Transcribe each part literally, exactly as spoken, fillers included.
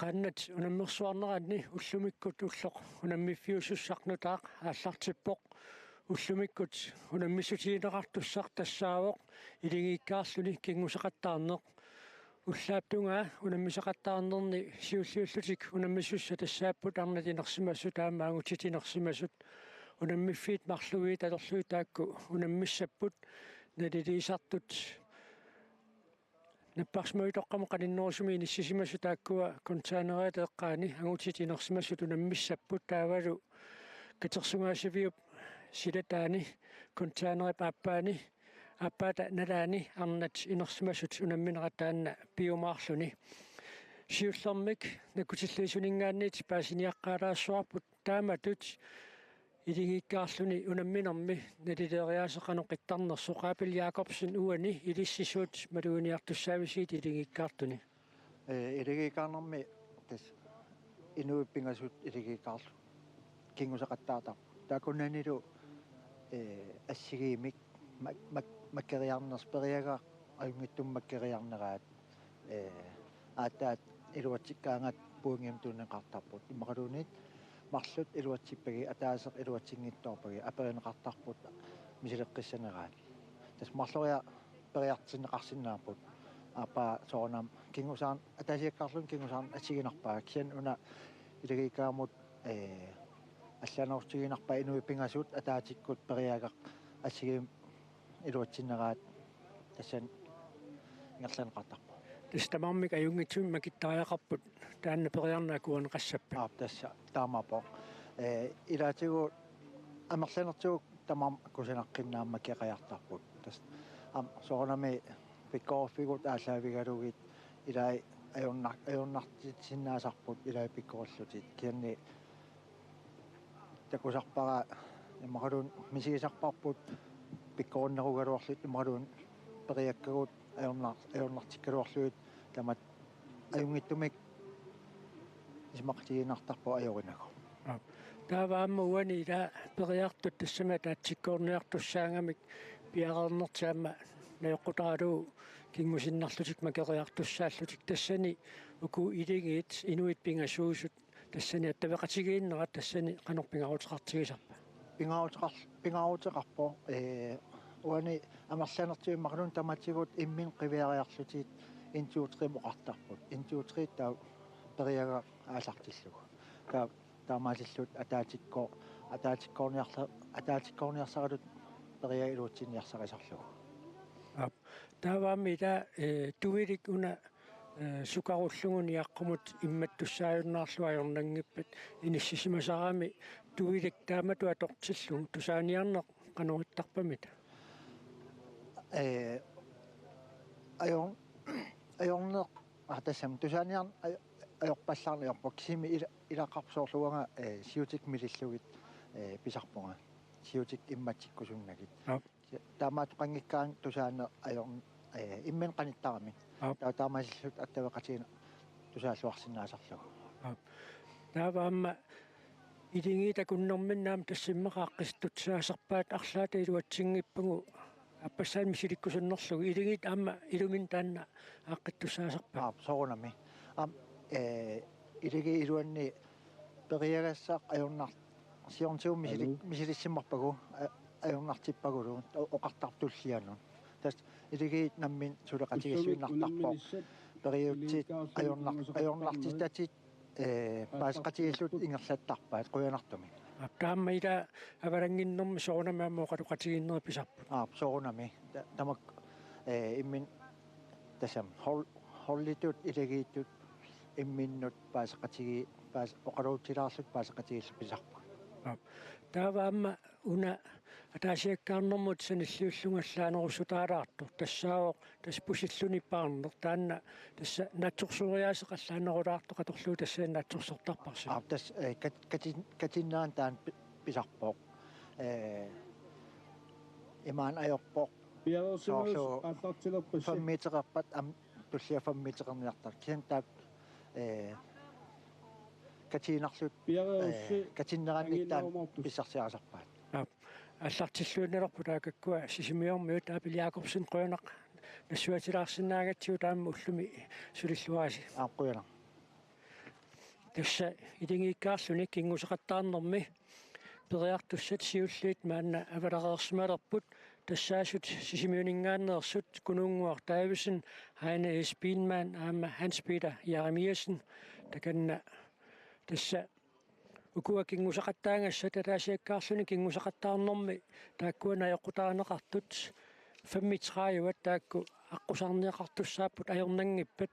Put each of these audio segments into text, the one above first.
Eqqaanat unammersuarneranni ullumikkut ulloq unammiffiusussaq nutaaq aallartippoq. Ullumikkut unammissutigineqartussaq tassaavoq iligiikkaarluni kinngusaqattaarneq. Ullaap tungaa unammisaqattaarnerni siulliullutik unammisussat tassaapput arnat inersimasut aamma angutit inersimasut. Unammiffiit marluk talerluit taakku unammissapput naliliisartut. Napparsimmavitoqqamut qaninnerusumik inissisimasut taakkua containerit eqqaani angutit inersimasut unammissapput taavalu katersugaasiviup silataani containerip aappaani aappaata nalaani arnat inersimasut unamminerat taanna piumaarluni. Siullermik nakkutilliisuninngaanniit paasiniaqqaalaassuarput taamatut iligiikkaarluni unamminermi nalileeriaaseq qanoq qittarnersoq. Abel Jakobsen, uani ilissi suut maluginiartussaavisigit iligiikkaartuni? Ee, iligiikkaarnermi tassa inuit pingasut iligiikkaarlugit kinngusaqattaartarput. Taakkunanilu, ee, assigiimmik mak-, mak-, makeriarners-, periagaq ajunngitsumik makeriarneraat, ee, aatsaat iluatsikkaangat puigimik tunineqartarput. Immaqaluunniit marluk iluatsippagit ataaseq iluatsinngitsoorpagit aperineqartarput misileqqissaneraat. Tassa marloriarluni periartinneqarsinnaapput. Aappaa soorunami kinngusaan-, ataasiakkaarluni kinngusaaneq assiginarpaa. Kisianni una iligiikkaarmut, ee, allaanerusutiginarpaa inuit pingasut ataatsikkut periagaq assigiimmik iluatsinneraat tassani ingerlanneqartarpoq. Tassa tamarmik ajunngitsumik makittariaqarput taanna periarneq akuerineqassappat? Aap, tassa taamaappoq. Ee, ilaatigut amerlanertigut tamarmik kusanaqqinnaammik makeriartarput. Tassa aamma soorunami pikkoriffigut aallaavigalugit ilai ajornar-, ajornartitsisinnaasarput ilai pikkorillutik. Kisianni takusarpara immaqaluunniit misigisarparput pikkorinnerugaluarlutik immaqaluunniit periakkagut ajornar-, ajornartikkaluarlugit tamatta ajunngitsumik isumaqatigiinnartarpoq ajorinagu. Aap. Taava aamma uani ila periartut tassami ataatsikkoorniartussaagamik piareernertik aamma najoqqutaralugu kingusinnarlutik makeriartussaallutik tassani uku iligiit inuit pingasuusut tassani attaveqatigiinnerat tassani qanoq pingaaruteqartigisarpa? Pingaaruteqar-, pingaaruteqarpoq, ee, uani amerlanertigut immaqaluunniit tamatigut imminnut qiviariarlutigit N to tre-mut oqartarput. N to tre taava periagaq aallartillugu. Taava taamaalilluta ataatsikko-, ataatsikkoorniarsa-, ataatsikkoorniarsarilluta periagaq iluatsinniarsarisarlugu. Aap. Taava aamma ila, ee, tuilik una, ee, sukarulluguni aqqumut immattussaajunnaarlugu ajornanngippat inissisimasarami tuilik taamatut atortillugu tusaaniarneq qanoq ittarpamita? Ee, ajor-, ajorneq, aa, tassami tusaaniarneq aj-, ajorpallaarneq ajorpoq, kisimi ila-, ilaqarpoq soorlu uanga, ee, siutit milillugit, ee, pisarpunga. Siutit immatsikkusunnagit. Aap. Taamaattoqanngikkaanni tusaaneq ajor-, ee, imminut qanittarami. Aap. Taava taamaalilluta attaveqatigiinneq tusaalluarsinnaasarlugu. Aap. Taava aamma iligiit akunnerminni aamma tassa immaqa aaqqissutissaasarpaat arlaata iluatsinngippagu aappassaani misilikkusunnerlugu iligiit aamma iluminni taanna aaqqissutissaasarpaat. Aap, soorunami. Aamma, ee, iligiit iluanni periagassaq ajornar-, siornatigut misili-, Aluu. Misilissimappagu, a-, ajornartippagulu, o-, oqartarput tullianut. Tassa iligiit nammineq suleqatigiissuinnartarpoq. Periutsit ajornar-, ajornartitatit, ee, paaseqatigiillutik ingerlattarpaat qujanartumik. Aap, taama ila avalannginnermi soorunami aamma oqaloqatigiinnerit pisarput. Aap, soorunami. Ta-, tamakku, ee, imminnut tassami hol-, holditut iligiittut imminnut paaseqatigi-, paas-, oqaluutilaarlutik paaseqatigiillutik pisarput. Aap. Taava aamma una ataasiakkaarnermut sanilliullugu allaanerussutaalaartoq tassaavoq tassa pusilluni paarneq taanna tassa naatsorsueriaaseq allaanerulaartoq atorlugu tassa naatsorsortarparsi. Aap, tassa, ee, kat-, katin-, katinnerani taanna pi-, pisarpoq. Ee, imaanngilaq ajorpoq. Piareersimanersi soorlu aallartilerpassi. Fem metererpat aamma tullia fem metererniartarpoq. Kisianni taakku, ee, katiinnarlutik, piareersi ee, katinnerannik taanna anginnaarumaarput. Pissarsiarisarpaat. Aap. Aallartilluinnalerput taakkukkua Sisimiormiut. Abel Jakobsen, qujanaq nassuiatilaarsinnaagatsigut aamma ullumi sulilluarisi. Aap, qujanaq. Tassa ilingiikkaarluni kinguseqattaarnermi periartussat siulliit maanna avalereersimalerput, tassaasut Sisimiuninngaanneersut Kunuunnguaq Davidsen, Heine S. Biilmann aamma Hans Peter Jeremiassen. Takanna tassa ukua kinguseqattaagassat ataasiakkaarluni kinguseqattaarnermi taakkua najoqqutaaneqartut femogtredive taakku aqqusarneqartussaapput ajornanngippat.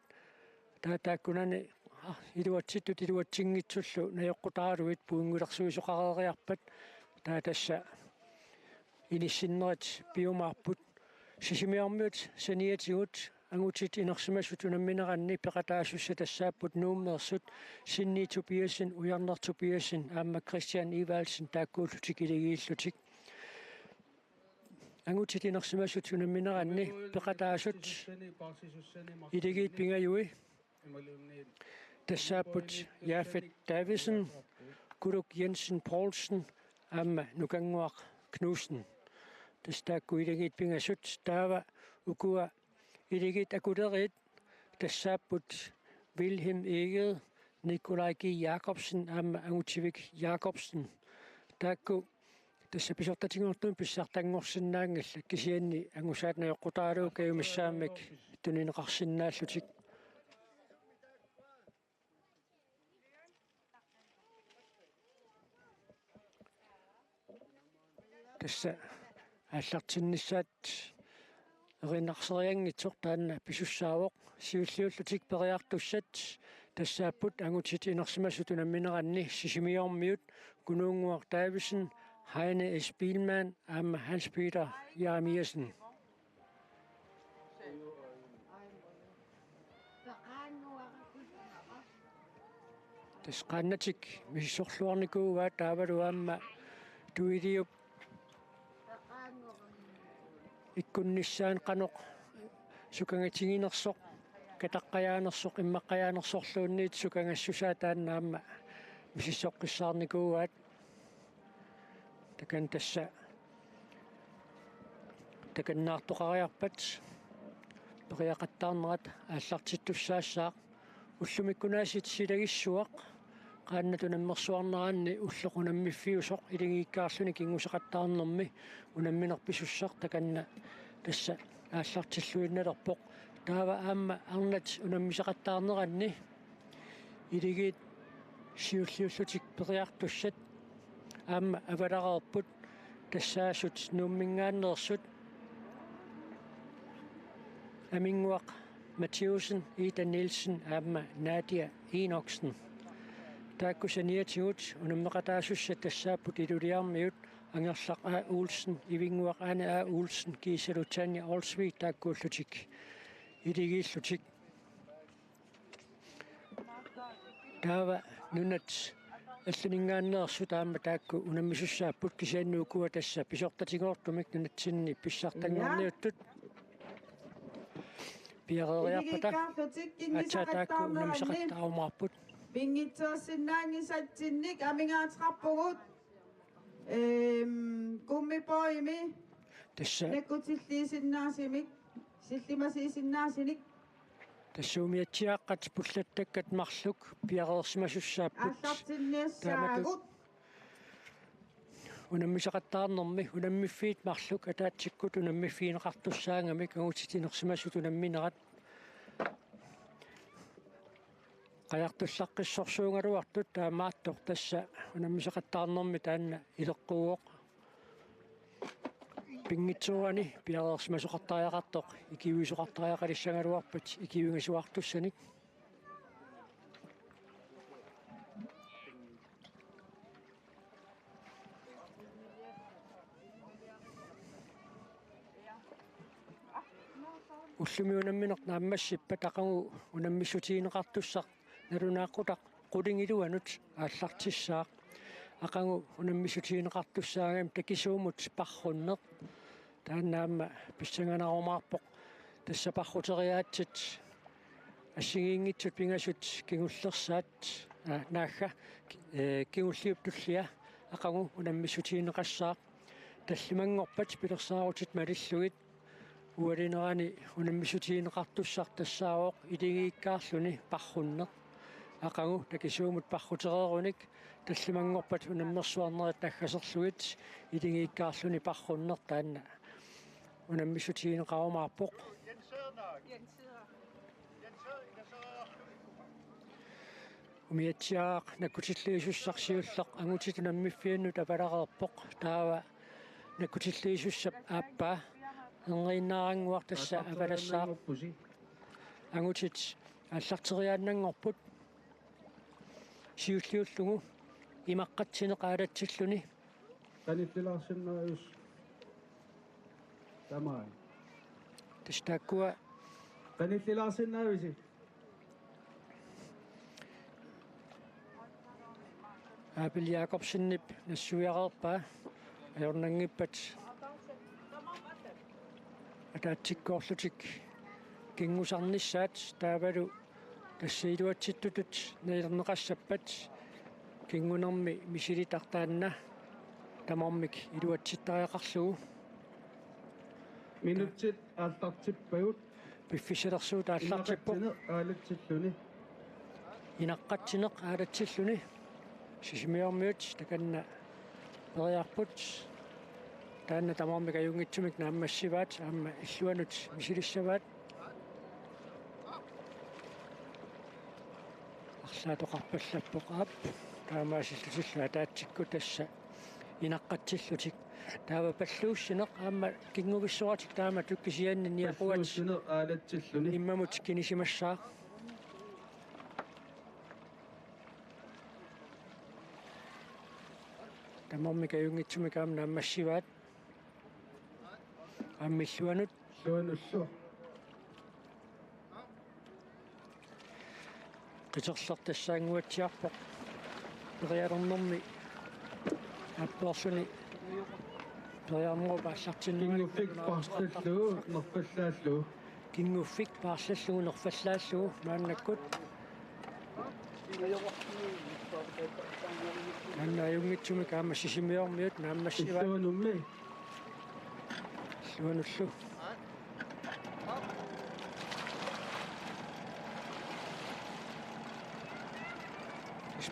Taa taakkunani, ah, iluatsittut iluatsinngitsullu najoqqutaaralugit pointilersuisoqareeriarpat. Taa tassa inissinnerit piumaarput. Sisimiormiut saniatigut angutit inersimasut unammineranni peqataasussat tassaapput Nuummeersut Sinni Tobiassen, Ujarneq Tobiassen aamma Christian Evaldsen taakkuullutik iligiillutik. Angutit inersimasut unammineranni peqataasut iligiit pingajui tassaapput Jafet Davidsen, Kuluk Jensen Poulsen aamma Nukannguaq Knudsen. Tassa taakku iligiit pingasut. Taava ukua iligiit akuleriit tassaapput Wilhelm Egede, Nikolaj G. Jakobsen aamma Angutivik Jakobsen. Taakku tassa pisortatigoortumik pissartanngorsinnaanngillat, kisianni angusaat najoqqutaaralugu kajumissaammik tunineqarsinnaallutik. Tassa aallartinnissaat erinarsereersimanngitsoq taanna pisussaavoq. Siulliullutik periartussat tassaapput angutit inersimasut unammineranni Sisimiormiut Kunuunnguaq Davidsen, Heine S. Biilmann aamma Hans Peter Jeremiassen. Tassa qaannatik misissorluarnikuuaat taavalu aamma Tuiliup ikkunnissaanut qanoq sukangatiginersoq, kataqqajaanersoq, immaqqajaanersorluunniit sukangassusaa taanna aamma misissoqqissaarnikuuaat. Takanna tassa takannaartoqariarpat periaqattaarnerat aallartittussaassaaq. Ullumikkunaasiit silagissuaq qaannat unammersuarneranni ulloq unammiffiusoq iligiikkaarluni kinguseqattaarnermi unammineq pisussaq takanna tassa aallartilluinnalerpoq. Taava aamma arnat unammiseqattaarneranni iligiit siulliullutik periartussat aamma avalereerput, tassaasut Nuumminngaanneersut Aminnguaq Mathiussen, Ida Nielsen aamma Nadia Enoksen. Taakku saniatigut unammeqataasussat tassaapput Ilulissarmiut Angerlaq A. Olsen, Ivinnguaq Ane A. Olsen, kiisalu Tanja Olsvig taakkuullutik iligiillutik. Taava nunat allaninngaanneersut aamma taakku unammisussaapput, kisianni ukua tassa pisortatigoortumik nunatsinni pissartanngorniuttut piareeriarpata. Iligiikkaarlutik aatsaat taakku kinguseqattaarneranni unammiseqattaarumaarput. Pinngitsoorsinnaanngisatsinnik amigaateqarpugut. Ehm, Gummibåndimi tassa nakkutilliisinnaasimik, sillimasiisinnaasinik. Tassa umiatsiaaqqat pullattakkat marluk piareersimasussaapput. Aallartinniassaagut. Taamatut unammiseqattaarnermi unammiffiit marluk ataatsikkut unammiffigineqartussaagamik angutit inersimasut unamminerat. Qajartullaqqissorsuugaluartut taamaattoq tassa unammiseqattaarnermi taanna ileqquuvoq. Pinngitsoorani piareersimasoqartariaqartoq ikiuisoqartariaqalissagaluarpat ikiuigasuartussanik. Ullumi unammineq naammassippat aqagu unammissutigineqartussaq nalunaaqutaq qulingiluanut aallartissaaq. Aqagu unammissutigineqartussaagami takisuumut parrunneq. Taanna aamma pissanganarumaarpoq. Tassa parruteriaatsit assigiinngitsut pingasut kingullersaat, aa, naagga, ee, kingulliup tullia aqagu unammissutigineqassaaq. Tallimanngorpat pilersaarutit malillugit ualinerani unammissutigineqartussaq tassaavoq iligiikkaarluni parrunneq. aqagu takisuumut parrutereerunik tallimanngorpat unammersuarnerit naggaserlugit iligiikkaarluni parrunneq taanna unammissutigineqarumaarpoq. Umiatsiaq nakkutilliisussaq siulleq angutit unammiffiannut avalareerpoq, taava nakkutilliisussap aappaa erniinnaarannguaq tassa avalassaaq. Angutit aallarteriaannanngorput siulliullugu imaqqatsineq aalatsilluni. Qanillilaarsinnaavisi? Tamai. Tassa taakkua. Qanillilaarsinnaavisi? Abel Jakobsenip nassuiareerpaa ajornanngippat ataatsikkoorlutik kinngusarnissaat, taavalu tassa iluatsittutut nalilerneqassappat kinngunermi misilittaq taanna tamarmik iluatsittariaqarlugu. Minutsit aallartippagut. Piffissalersuut aallartippoq. Inaqqatsineq aalatsilluni. Inaqqatsineq aalatsilluni. Sisimiormiut takanna periarput. Taanna tamarmik ajunngitsumik naammassivaat aamma illuanut misilissavaat. Arlaatoqarpallappoq aap. Taamaasillutillu ataatsikkut tassa inaqqatsillutik. Taava palluussineq aamma kinngugissoratik taamatut kisianni niaquat. Palluussineq aalatsilluni. Immamut kinisimassaaq. Tamarmik ajunngitsumik aamma naammassivaat. Aamma illuanut. Illuanullu. Qiterleq tassaannguatsiarpoq. Perialernermi aappoorluni periarnerup aallartinnerani. Kinnguffik paarlallugu nerfallaallugu. Kinnguffik paarlallugu nerfallaallugu maannakkut. Maanna ajunngitsumik aamma Sisimiormiut naammassivaat. Illuanummi. Illuanullu.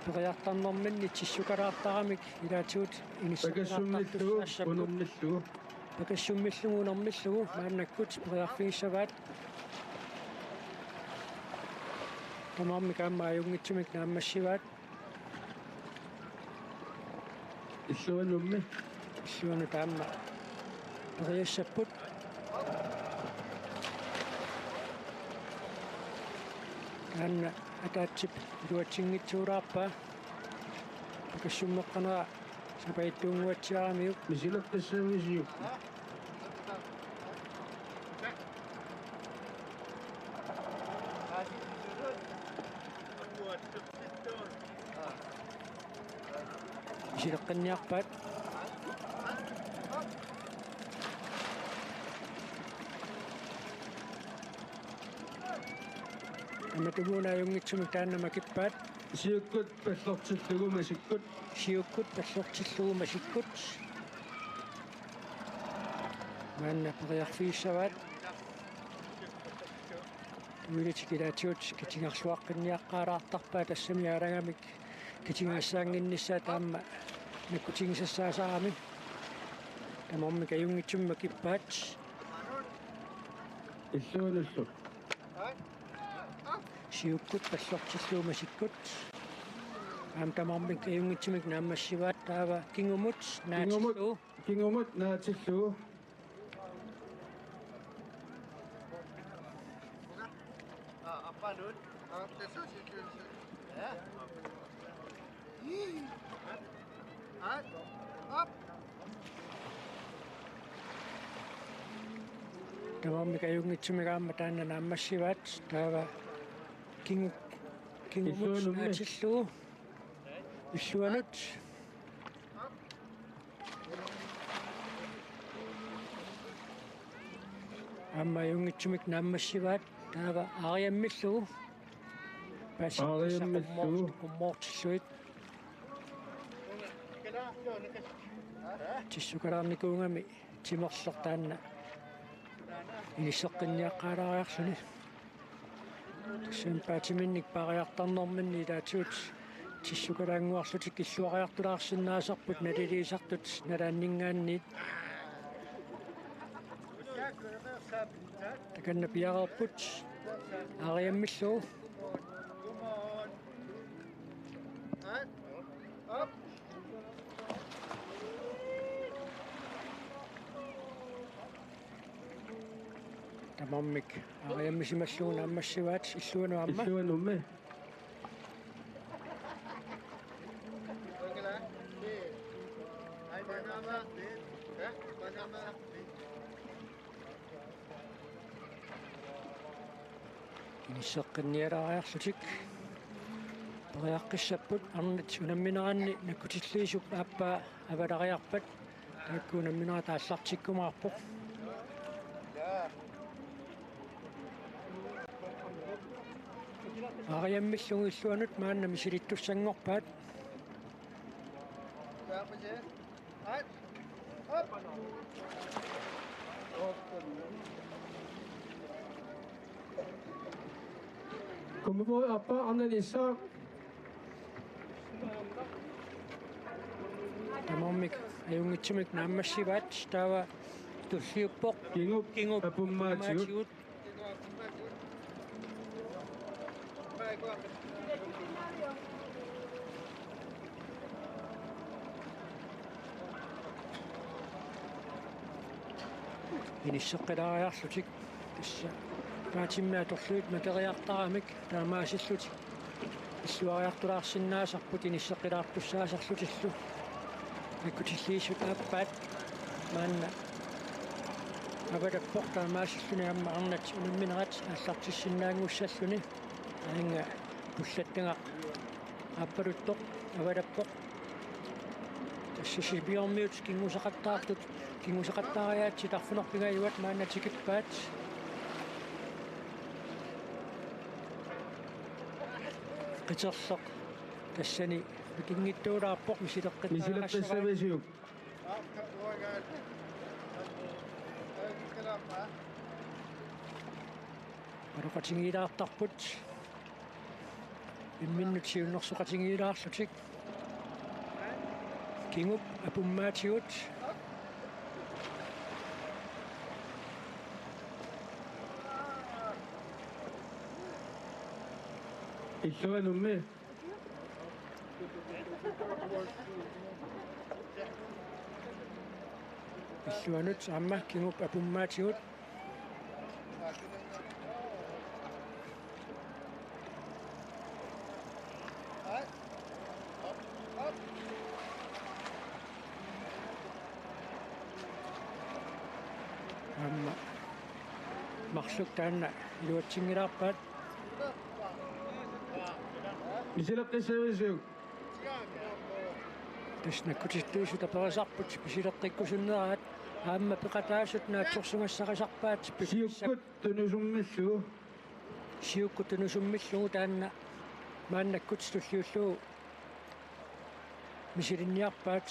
Periartarnerminni tissukalaartaramik ilaatigut inissaqalaartartussaassappat. Pakassummillugu unermillugu. Pakassummillugu unermillugu maannakkut periarfigissavaat. Tamarmik aamma ajunngitsumik naammassivaat. Illuanummi. Illuanut aamma periassapput. Taanna ataatsip iluatsinngitsuulaarpaa. Pakassummeqqanera sapajuttuunnguatsiaramiuk. Misileqqissammisiuk. Misileqqinniarpaat. Aamma tunguuna ajunngitsumik taanna makippaat. Siukkut pallortillugu masikkut. Siukkut pallortillugu masikkut. Maanna periarfigissavaat. Uilitik ilaatigut kitigarluaqqinniaqqaalaartarpaat, tassami aalagamik kitigaassaannginnissaat aamma nakkutigisassaasaramik. Tamarmik ajunngitsumik makippaat. Illuanullu. Siukkut pallortillugu masikkut. Aamma tamarmik ajunngitsumik naammassivaat, taava kingumut naatillugu. Kingumut naatillugu. Tamarmik ajunngitsumik aamma taanna naammassivaat, taava kingu-, kingumut naatillugu. Illuanut. Aamma ajunngitsumik naammassivaat, taava aariammillugu. Paasittussaq aariammillugu. Qummoort-, qummoortillugit. Tissukalaarnikuugami timerleq taanna inisseqqinniaqqaalaariarluni. Tassa paatiminnik paariartarnerminni ilaatigut tissukalaannguarlutik illuariartulaarsinnaasarput naliliisartut nalaanninngaanniit. Takanna piareerput. Aariammillugu. Tamarmik aariammisimallugu naammassivaat, illuanut aamma. Illuanummi. Inisseqqinnialaariarlutik periaqqissapput, arnat unammineranni nakkutilliisup aappaa avalariarpat taakku unamminerat aallartikkumaarpoq. Aariammillugu illuanut maanna misilittussanngorpaat. Kummevuori aappaa, arnat inissaaq. Tamarmik ajunngitsumik naammassivaat, taava tulliuppoq. Kingup, kingup apummaatigut. Apummaatigut. Inisseqqilaariarlutik tassa paatimmi atorlugit makeriartaramik taamaasillutik illuariartulaarsinnaasarput inisseqqilaartussaasarlutillu. Nakkutilliisut aappaat maanna avalappoq taamaasilluni aamma arnat unamminerat aallartissinnaanngussalluni. Aannga pullattagaq aappaluttoq avalappoq. Tassa Sipiormiut kinngusaqattaartut, kinngusaqattaariaatsit arfineq-pingajuat maanna tikippaat. Qiterleq tassani mikinngittuulaarpoq, misileqqittarpaa. Misileqqissavisiuk? Aloqatigiilaartarput. Imminnut siunnersoqatigiilaarlutik. Kingup apummaatigut. Illuanummi. Illuanut aamma kingup apummaatigut. Aamma marluk taanna iluatsinngilaarpaat. Misileqqissavisiuk? Tassa nakkutilliisut aperisarput misileqqikkusunneraat, aamma peqataasut naatsorsugassarisarpaat. Siukkut tunusummillugu. Siukkut tunusummillugu taanna maannakkut tulliullugu misilinniarpaat.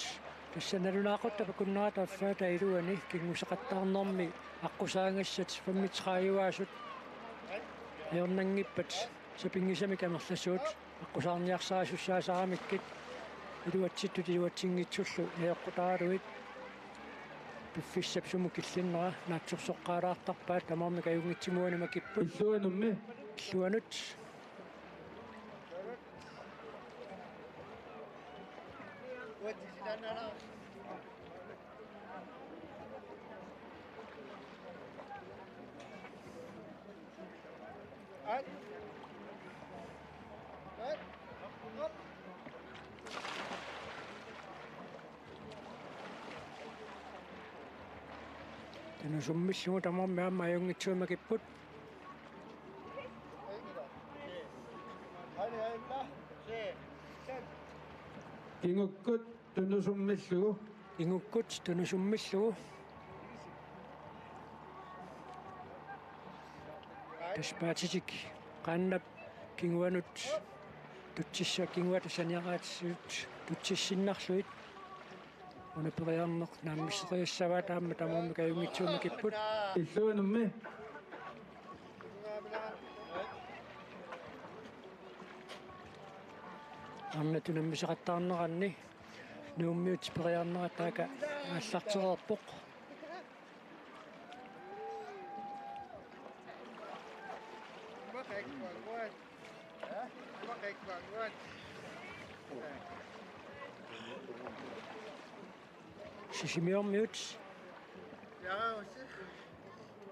Tassa nalunaaqutaq akunnerata affaata iluani kinngusaqattaarnermi aqqusaagassat femogtredive-aasut ajornanngippat sapinngisamik amerlasuut aqqusaarniarsarisussaasaramikkit iluatsittut iluatsinngitsullu najoqqutaralugit. Piffissap sumut killinnera naatsorsoqqaalaartarpaat, tamarmik ajunngitsumik uani makipput. Illuanummi. Illuanut. Tunusummillugu tamarmik aamma ajunngitsumik makipput. Kingukkut tunusummillugu. Kingukkut tunusummillugu. Tassa paatitik qaannap kinguanut tutsissa-, kinguata saniaraatigut tutsissinnarlugit. Una periarneq naammasseqiassavaat, aamma tamarmik ajunngitsumik makipput. Illuanummi. Arnat unammisoqattaarneranni Nuummiut periarnerat taakku aallartereerpoq. Sisimiormiut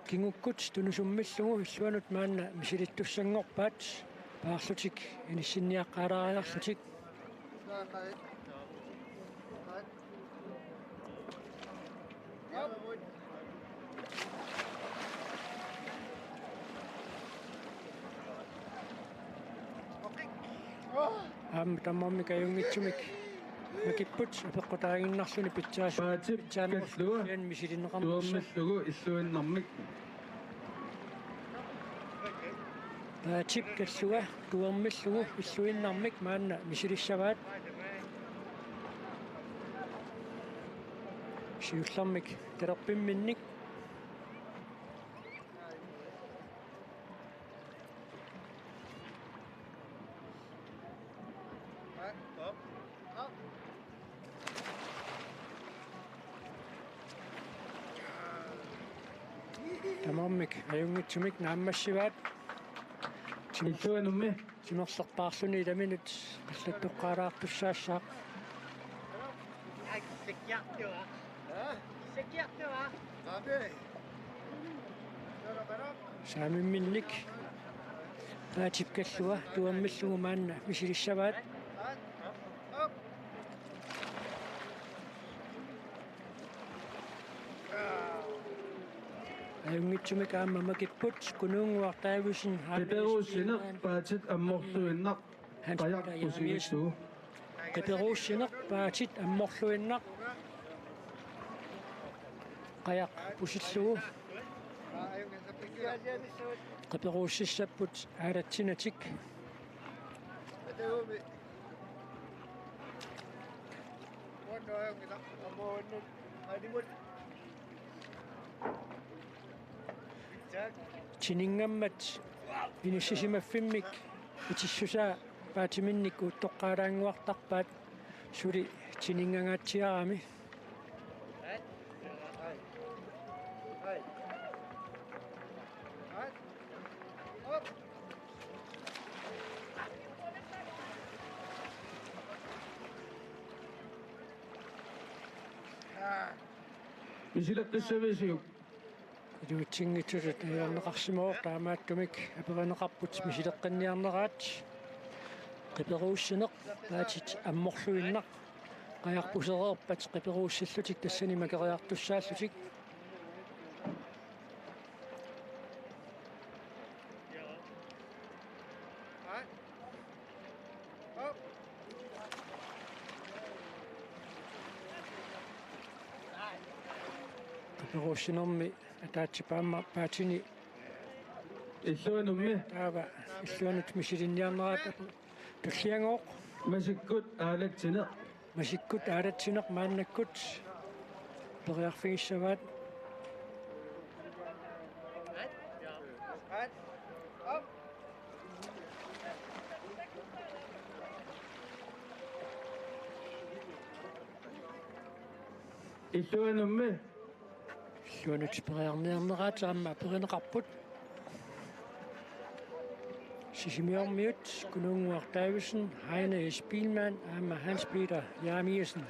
kingukkut tunusummillugu illuanut maanna misilittussanngorpaat, paarlutik inissinniaqqaalaariarlutik. Aamma tamarmik ajunngitsumik makipput apeqqutaaginnarluni pitsaas-, Paatip pitsaannerusut Kallua kisianni misilinneqarnersoq. Tuermillugu illuinnarmik. Paatip Kallua tuermillugu illuinnarmik maanna misilissavaat. Siullermik talerpimminnik. Tamarmik ajunngitsumik naammassivaat. Illuanummi. Timerlerpaarluni ilaminut qallattoqqaalaartussaassaaq. Saamimminnik Paatip Kallua tuermillugu maanna misilissavaat. Ajunngitsumik aamma makipput Kunuunnguaq Davidsen, Hans Peter Olsen, Spielmann, Paatit ammorluinnaq, Hans Peter Qajaq Jeremiassen. Pusillugu. Qeperuussineq Paatit ammorluinnaq. Qajaq pusillugu. Qeperuussissapput aalatsinatik. Tininngammat inissisimaffimmik itissusaa Paatiminnik uuttoqqaalaannguartarpaat suli tininngangaatsiarami. Misileqqissavisiuk? Iluatsinngitsutut ajorneqarsimavoq, taamaattumik aperineqarput misileqqinniarneraat. Qeperuussineq Paatit ammorluinnaq. Qajaq pusereerpat qeperuussillutik tassani makeriartussaallutik. Qeperuussinermi ataatsip aamma Paatini. Illuanummi. Taava illuanut misilinniarneraat tulliangooq. Masikkut aalatsineq. Masikkut aalatsineq maannakkut periarfigissavaat. Illuanummi. Illuanut periarniarneraat aamma aperineqarput. Sisimiormiut Kunuunnguaq Davidsen, Heine Spielmann aamma Hans Peter Jeremiassen.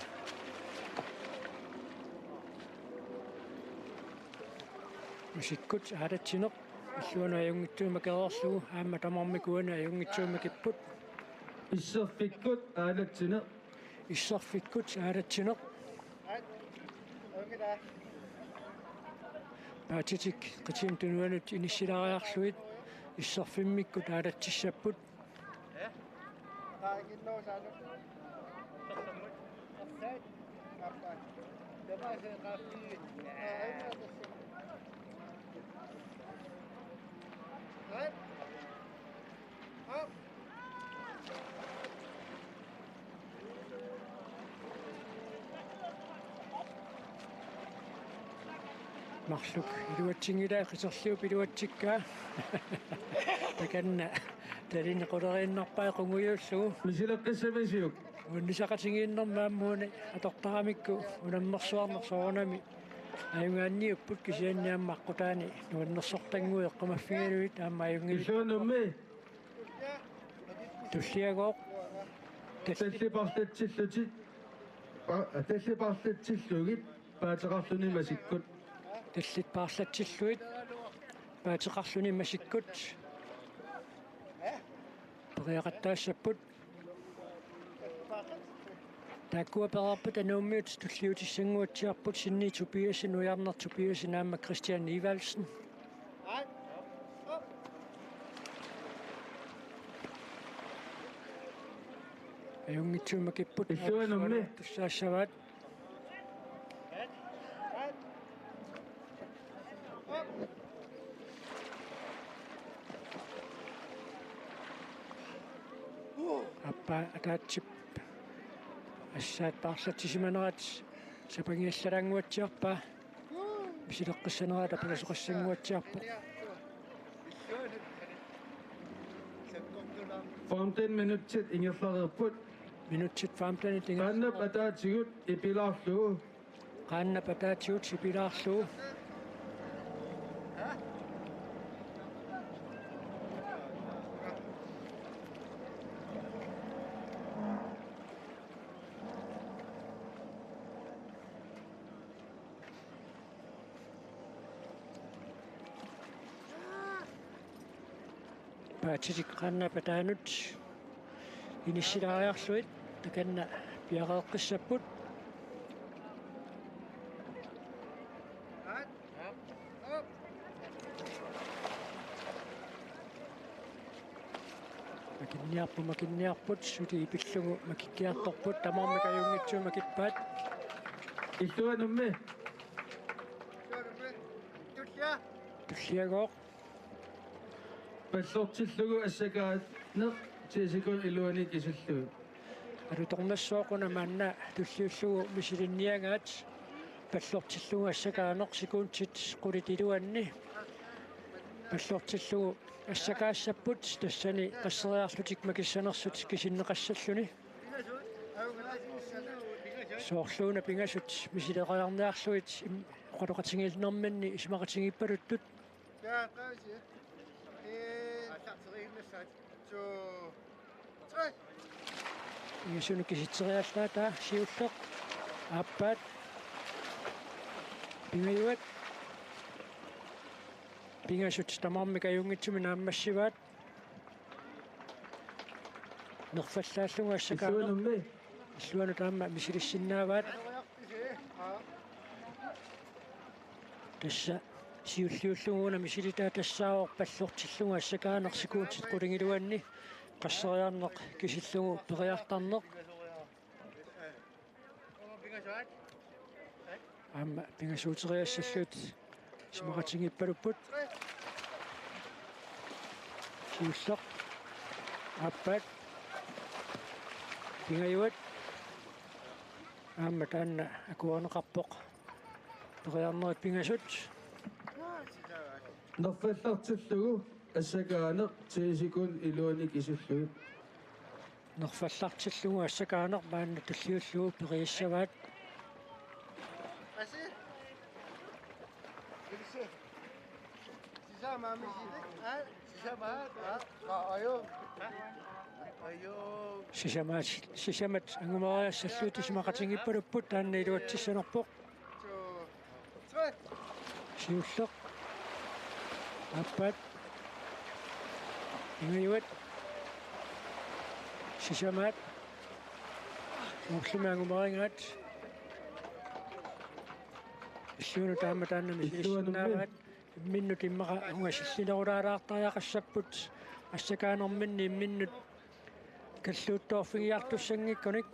Masikkut aalatsineq illuanut ajunngitsunik makereerlugu aamma tamarmik uani ajunngitsunik makipput. Isserfikkut aalatsineq. Isserfikkut aalatsineq. Paatitik qitiup tunuanut inissilaariarlugit isserfimmikkut aalatsissapput. Marluk iluatsinngilaa, Qiterliup iluatsikkaa. Takanna talini quleriinnarpaa qungujuullugu. Misileqqissamisiuk? Uunnisaqatigiinnermi aamma uani atortaramikku unammersuarneq soorunami ajugaanniupput, kisianni aamma aqqutaani nuannersortannguit eqqumaffigalugit aamma ajunngilaq. Illuat Nummi. Tulliagooq. Tallit parlatsillutit. Pa-, tallit parlatsillugit paateqarluni masikkut. Tallit parlatsillugit paateqarluni masikkut. Periaqattaassapput. Taakkua pereerpata Nuummiut tulliutissannguatsiarput, Sinni Tobiassen, Ujarneq Tobiassen aamma Christian Evaldsen. Ajunngitsumik makipput. Illuat Nummi. Tussaassavaat. Aappaa ataatsip assaat paarlatsisimanerat sapangiallalaannguatsiarpaa. Misileqqissaneraat aperisoqassannguatsiarpoq. Femten minutsit ingerlareerput. Minutsit femtenit ingerlareerput. Qaannap ataatigut ipilaarlugu. Qaannap ataatigut ipilaarlugu. Paatilik qaannap ataanut inissilaariarlugit takanna piareeqqissapput. Makinniarput, makinniarput, suli ipillugu makikkiartorput, tamarmik ajunngitsumik makippaat. Illuat Nummi. Tulliagooq. Pallortillugu assakaaneq ti sekund iluani kisillugit. Alutornassaaq una maanna tulliullugu misilinniagaat, pallortillugu assakaaneq sekundit qulit iluanni. Pallortillugu assakaassapput, tassani qasseriarlutik makissanersut kisinneqassalluni. Soorluuna pingasut misileriarniarlugit im-, oqaloqatigiinnerminni isumaqatigiippaluttut. Pingasunut kisitseriallaat, siulleq, aappaat, pingajuat, pingasut tamarmik ajunngitsumik naammassivaat. Nerfallaallugu assakaaneq. Illuanummi. Illuanut aamma misilissinnaavaat. Tassa siulliullugu una misilitaa tassaavoq pallortillugu assakaaneq sekundit qulingiluanni, qasseriarneq kisillugu periartarneq. Aamma pingasuuteriassallutik isumaqatigiippalupput. Siulleq. Aappaat. Pingajuat. Aamma taanna akuerineqarpoq. Periarnerit pingasut. Nerfallartillugu assakaaneq ti sekund iluani kisillugit. Nerfallartillugu assakaaneq maanna tulliullugu periassavaat. Sisamaat, sisamaat angumeriassallutik isumaqatigiippalupput, taanna iluatsissanerpoq. Siulleq. Aappaat. Pingajuat. Sisamaat. Soorlumi angumerigaat. Illuanut aamma taanna misilissinnaavaat. Imminnut immaqa ungasillinerulaalaartariaqassapput. Assakaanerminni imminnut kalluuttoorfigiartussanngikkunik.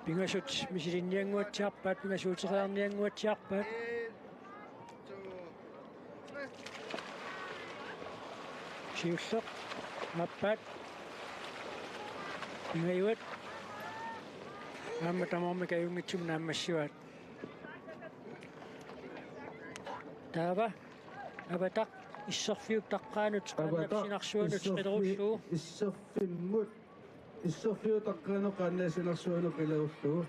Pingasut misilinniannguatsiarpaat, pingasuuteriarniannguatsiarpaat. Siulleq aappaat. Ingajuat aamma tamarmik ajunngitsumik naammassivaat. Taava Avataq Isserfiup taqqaanut Avataq qaannap sinarsuanut Isserfi-, qilerullugu. Isserfimmut. Isserfiup taqqaanut qaannap sinarsuanut qilerullugu.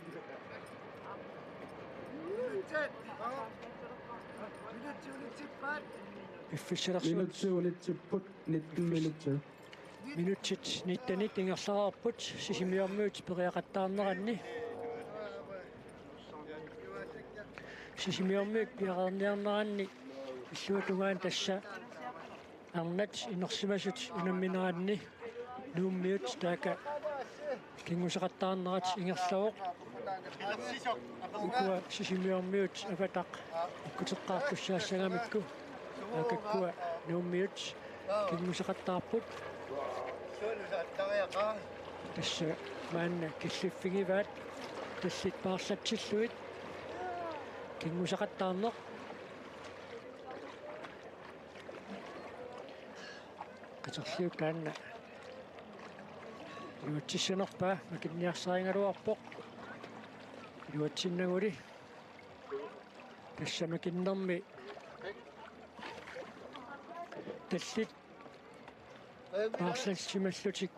Piffissalersuut. Minutsit unitsipput, nitten minutsit. Minutsit nittenit ingerlareerput Sisimiormiut periaqattaarneranni. Sisimiormiut piareerniarneranni illuatungaani tassa arnat inersimasut unammineranni Nuummiut taakku kinguseqattaarnerat ingerlavoq. Ukua Sisimiormiut Avataq ikkuteqqaartussaassagamikku. Aakakkua Nuummiut kinguseqattaarput. Tassa maanna killiffigivaat tallit paarlatsillugit kinguseqattaarneq. Qiterliup taanna iluatsissanerpaa makinniarsarigaluarpoq. Iluatsinnaguli tassa makinnermi tallit paarlatsimallutik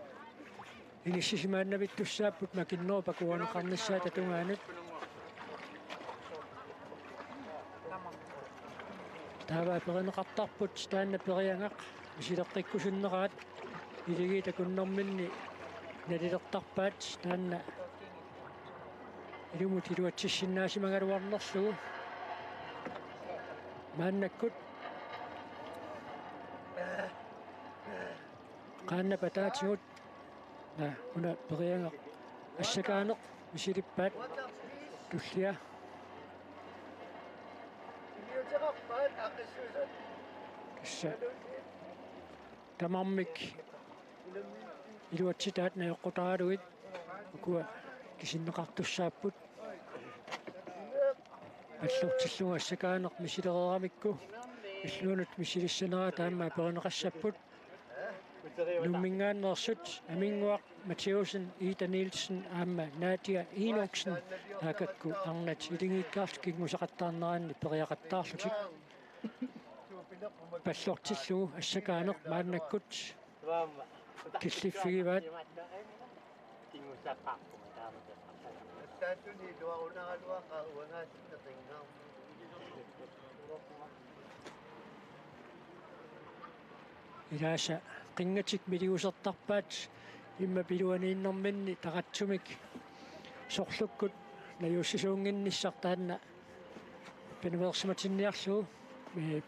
inissisimaannavittussaapput makinnerup akuerineqarnissaata tungaanut. Taava aperineqartarput taanna periagaq misileqqikkusunneraat, iligiit akunnerminni nalilertarpaat taanna ilumut iluatsissinnaasimagaluarnerlugu. Maannakkut qaannap ataatigut, naa, una periagaq assakaaneq misilippaat tullia. Tassa tamarmik iluatsitaat najoqqutaralugit ukua kisinneqartussaapput. Pallortillugu assakaaneq misilereeramikku illuanut misilissaneraat aamma aperineqassapput. Nuumminngaanneersut Aminnguaq Mathiassen, Ida Nielsen aamma Nadia Enoksen, aakakku arnat iligiikkaarlutik kinguseqattaarneranni periaqattaarlutik. Pallortillugu assakaaneq maannakkut killiffigivaat. Ilaasa qinngatik miliusertarpaat, immaqa iluaniinnerminni taratsumik sorlukkut najuussisuunnginnissaq taanna pinaveersimatinniarlugu, ee,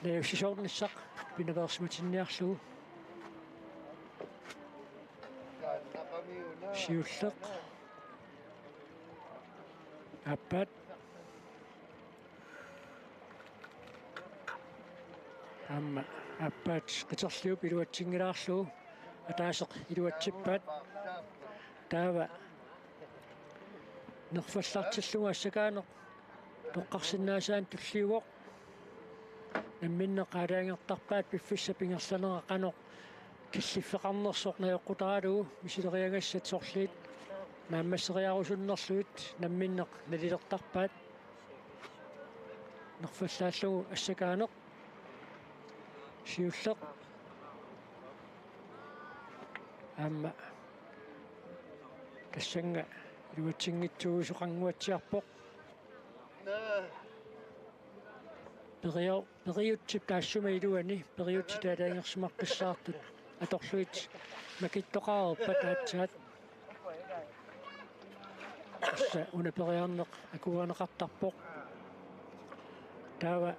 najuussisoornissaq pinaveersimatinniarlugu. Siulleq. Aappaat. Aamma aappaat qiterliup iluatsinngilaarlugu ataaseq iluatsippaat. Taava nerfallartillugu assakaaneq toqqarsinnaasaannik tulliuvoq. Namminneq aalajangertarpaat piffissap ingerlanera qanoq killiffeqarnersoq najoqqutaralugu, misileriagassat sorliit naammasseriarusunnerlugit namminneq nalilertarpaat. Nerfallaallugu assakaaneq. Siulleq. Aamma tassannga iluatsinngitsuusoqannguatsiarpoq. Perio-, periutsip taassuma iluani, periutsit aalajangersimaqqissaartut atorlugit makittoqareerpat aatsaat. Tassa una periarneq akuerineqartarpoq. Taava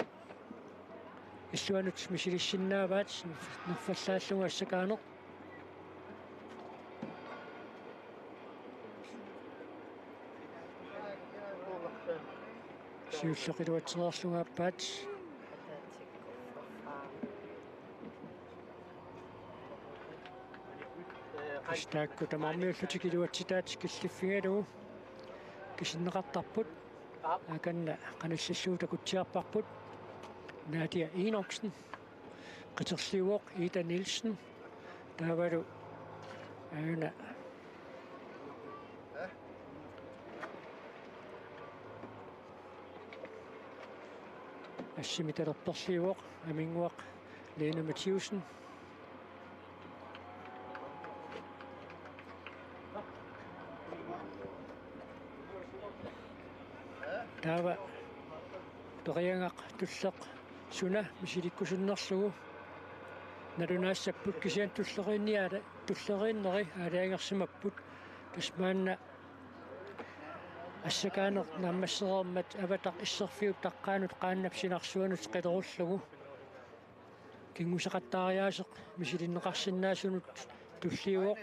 illuanut misilissinnaavaat nerfallaallugu assakaaneq. Siulleq iluatsereerlugu aappaat. Tassa taakku tamarmiullutik iluatsitaat killiffigalugu kisinneqartarput. Akanna qanillillugu takutsiarparput. Nadia Enoksen. Qiterliuvoq Ida Nielsen. Taavalu aajuna assimi talerperliuvoq Aminnguaq Lene Mathiussen. Taava periagaq tulleq suna misilikkusunnerlugu nalunaassapput, kisianni tulleriinniaala-, tulleriinneri aalajangersimapput. Tassa maanna assakaaneq naammassereermat Avataq isserfiup taqqaanut qaannap sinarsuanut qilerullugu kinguseqattaariaaseq misilinneqarsinnaasunut tulliuvoq.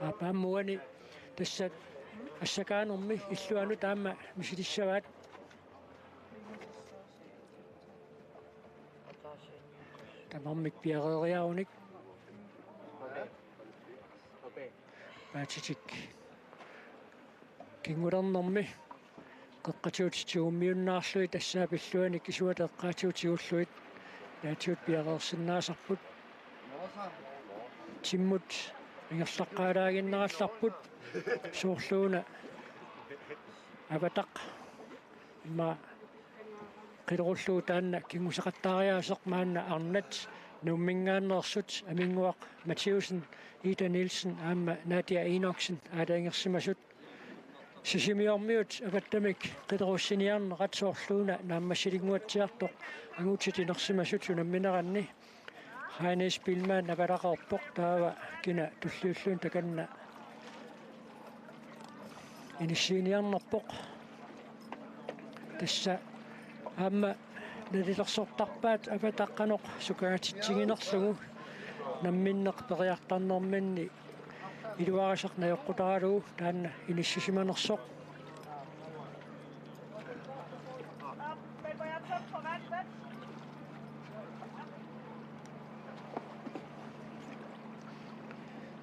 Aap, aamma uani tassa assakaanermi illuanut aamma misilissavaat. Tamarmik piareeriarunik. Paatitik kingulernermi qeqqatigut tigummiunnaarlugit, tassaap illuanik isuata eqqaatigut tigullugit ilaatigut piareersinnaasarput. Timmut ingerlaqqaalaaginnarallarput, soorluuna Avataq immaqa qilerullugu taanna kinguseqattaariaaseq. Maanna arnat Nuumminngaanneersut Aminnguaq Mathiussen, Ida Nielsen aamma Nadia Enoksen aalajangersimasut. Sisimiormiut avattamik qilerussiniarnerat, soorluuna naammassilinnguatsiartoq angutit inersimasut unammineranni. Heinz Spielmann avalaqerpoq, taava kina tulliulluni takanna inissiiniarnerpoq. Tassa aamma nalilersortarpaat Avataq qanoq sukangatitsiginerlugu, namminneq periartarnerminni iluarisaq najoqqutaralugu taanna inissisimanersoq.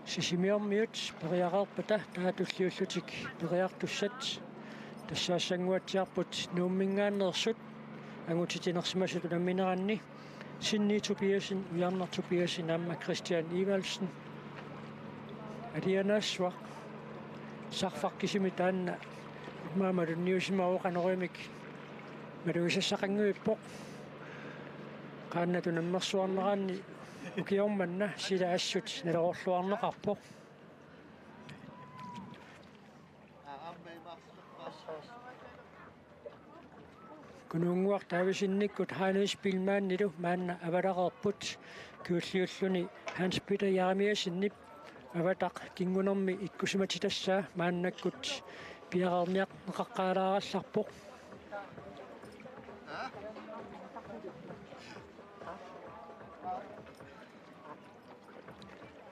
Sisimiormiut periareerpata taava tulliullutik periartussat, tassaassanguatsiarput Nuumminngaanneersut angutit inersimasut unammineranni. Sinni Tobiassen, Ujarneq Tobiassen aamma Christian Evaldsen. Alianaassuaq sarfaq kisimi taanna immaqa malunniusimavoq, qanorimik malugisassaqanngivippoq. Qaannat unammersuarneranni ukioq manna sila assut naloorluarneqarpoq. Kunuunnguaq Davidsenikkut Heinz Spielmannilu maanna avalaqerput, kingulliulluni Hans Peter Jeremiassenip Avataq kingunermi ikkusimatitassaa maannakkut piareerniarneqaqqaalaarallarpoq.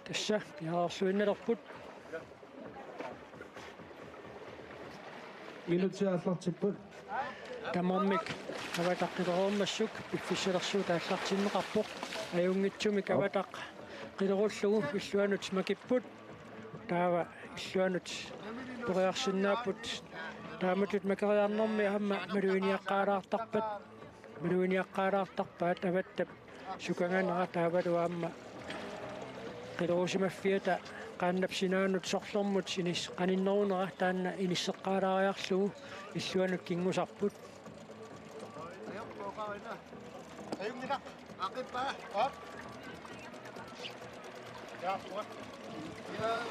Tassa piareerluinnalerput. Minutsit aallartipput. Tamarmik Avataq qilereermassuk piffissalersuut aallartinneqarpoq. Ajunngitsumik Avataq qilerullugu illuanut makipput. Taava illuanut periarsinnaapput. Taamatut makeriarnermi aamma maluginiaqqaalaartarpat, maluginiaqqaalaartarpaat Avattap sukanganera, taavalu aamma qilerusimaffiata qaannap sinaanut sorlermut inis-, qaninnerunera taanna inisseqqaalaariarlugu illuanut kinngusarput.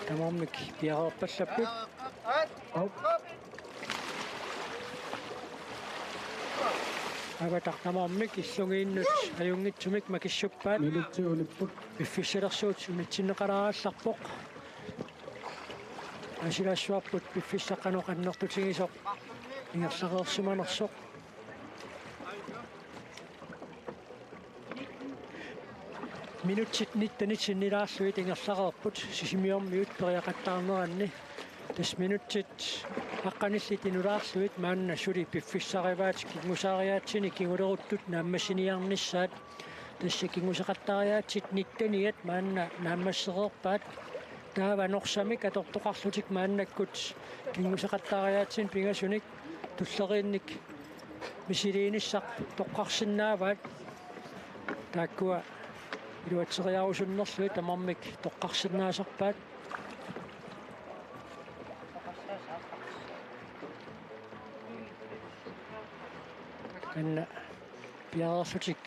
Tamarmik piareerpallapput. Avataq tamarmik illugiinnut ajunngitsumik makissuppaat. Minutsit ulipput. Piffissalersuut unitsinneqalaarallarpoq. Aasilaassuarput piffissaq qanoq annertutigisoq ingerlareersimanersoq. Minutsit nittenit sinnilaarlugit ingerlareerput Sisimiormiut periaqattaarneranni. Tassa minutsit aqqanillit inulaarlugit maanna suli piffissarivaat kingusaariaatsinni kinguleruttut naammassiniarnissaat. Tassa kinguseqattaariaatsit nitteniat maanna naammassereerpaat. Taava Norsamik atortoqarlutik maannakkut kinguseqattaariaatsinut pingasunik tulleriinnik misiliinissaq toqqarsinnaavaat. Taakkua iluatseriarusunnerlugit tamarmik toqqarsinnaasarpaat. Taanna piareerlutik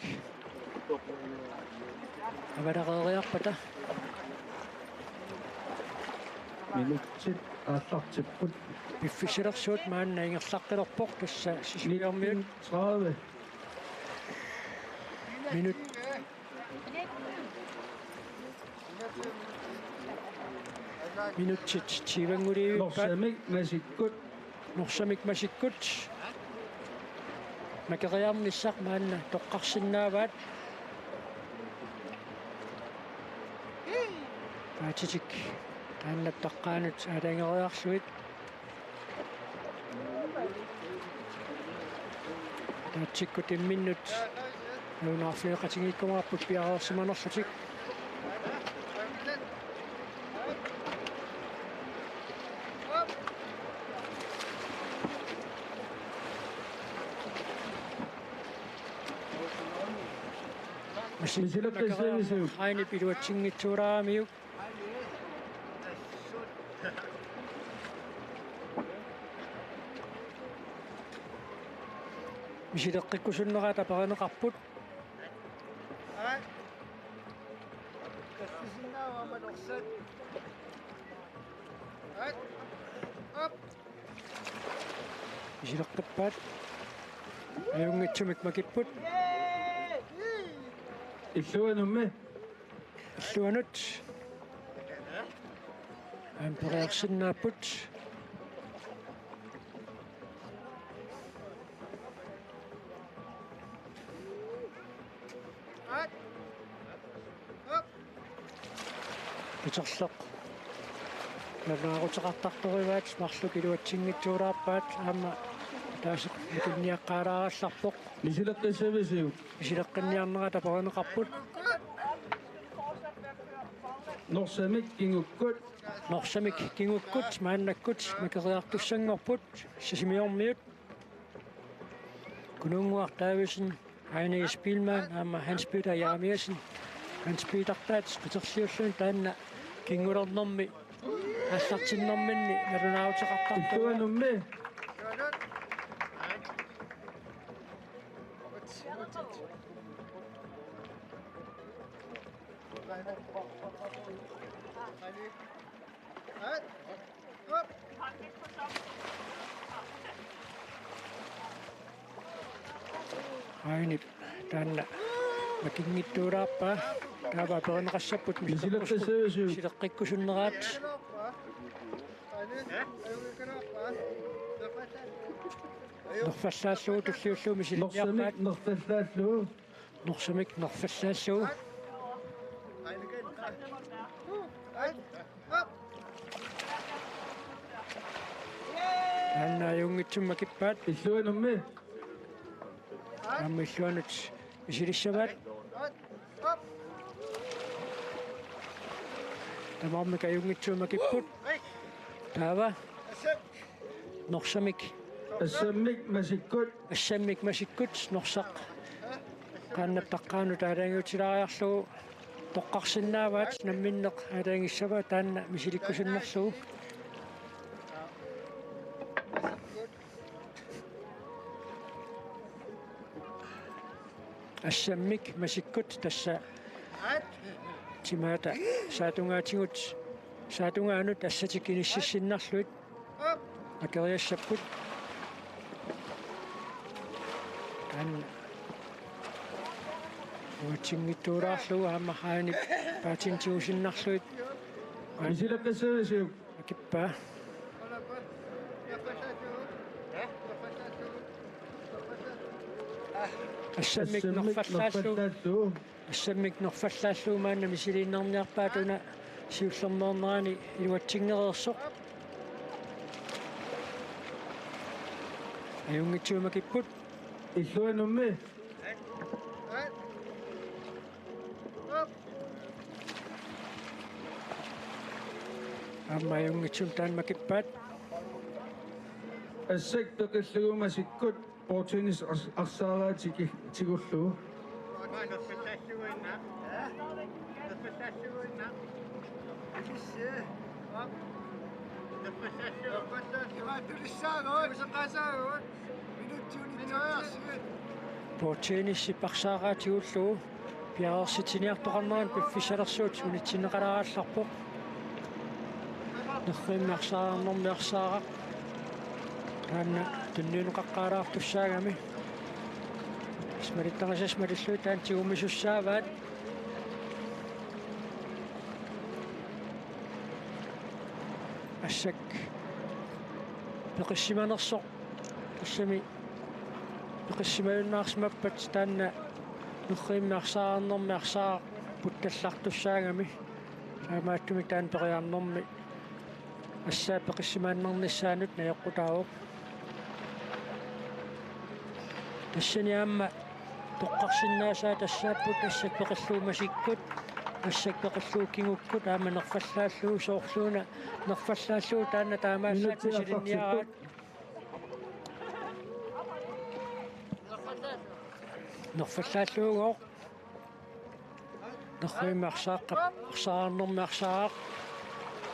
avalereeriarpata. Minutsit aallartipput. Piffissalersuut maanna ingerlaqqilerpoq tassa Sisimiormiut. Nitten tredive. Minut. Minutsit tyvennguliivippaat. Norsamik masikkut. Norsamik masikkut. Makeriarnissaq maanna toqqarsinnaavaat. Paatitik taanna taqqaanut aalageriarlugit. Taatsikkut imminnut nalunaarfeqatigiikkumaarput piareersimanerlutik. Misileqqissaarisiuk. Aini iluatsinngitsooramiuk. Misileqqikkusunnerat aperineqarput. Misileqqippaat. Ajunngitsumik makipput. Illuanummi. Illuanut. Aamma periarsinnaapput. Qiterleq nalunaaruteqartartorujuaat, marluk iluatsinngitsoorpaat, aamma taaseq mikinniaqqaalaarallarpoq. Misileqqissavisiuk? Misileqqinniarnerat aperineqarput. Norsamik kingukkut. Norsamik kingukkut maannakkut makeriartussanngorput Sisimiormiut. Kununnguaq Davidsen, Heine Spielmann aamma Hans Peter Jeremiassen. Hans Peter taat qiterliulluni taanna kingulernermi aallartinnerminni nalunaaruteqartartoq. Illuanummi. Aini taanna makinngitsoorpaa, taava aperineqassapput misileqqissaarisiuk? Misileqqikkusunneraat. Nerfallaallugu tulliullugu misilinniarpaat. Norsamik nerfallaallugu. Norsamik nerfallaallugu. Aamma ajunngitsumik makippaat. Illuanummi. Aamma illuanut misilissavaat. Tamarmik ajunngitsumik makipput. Taava. Norsamik. Assammik masikkut. Assammik masikkut Norsaq qaannap taqqaanut aalajangiutilaariarlugu toqqarsinnaavaat, namminneq aalajangissavaat taanna misilikkusunnerlugu. Assammik masikkut tassa timaata saatungaatigut, saatungaanut assatik inississinnarlugit makeriassapput. Taanna iluatsinngitsoorlaarlugu aamma Heine paatintiusinnarlugit. Misileqqissaarisiuk? Makippaa. Assammik nerfallaallugu. Assammik nerfallaallugu. Assammik nerfallaallugu maanna misiliinnarniarpaat, una siullermeernerani iluatsinngereersoq. Ajunngitsumik makipput. Illuanummi. Aamma ajunngitsumik taanna makippaat. Assak peqillugu masikkut. Bordtennis ars-, arsaaraat tiki-, tigullugu. Bordtennisip arsaaraat tigullugu piareersitsiniartoqarnerani piffissalersuut unitsinneqalaarallarpoq. Nerrivimmi arsaarnermi arsaaraq. Taanna tunniunneqaqqaalaartussaagami. Smalittarisas malillugit taanna tigummisussaavaat. Assak peqissimanersoq. Tassami peqissimajunnaarsimappat taanna nerrivimmi arsaarnermi arsaarput tallartussaagami. Taamaattumik taanna periarnermi assaat peqissimaannarnissaanut najoqqutaavoq. Tassani aamma toqqarsinnaasaat tassaapput assak peqillugu masikkut, assak peqillugu kingukkut aamma nerfallaallugu soorluuna nerfallaallugu taanna taamaassaat misilinniaraat. Nerfallaalluugooq. Nerrivimmi arsaaqqa-, arsaarnermi arsaaraq.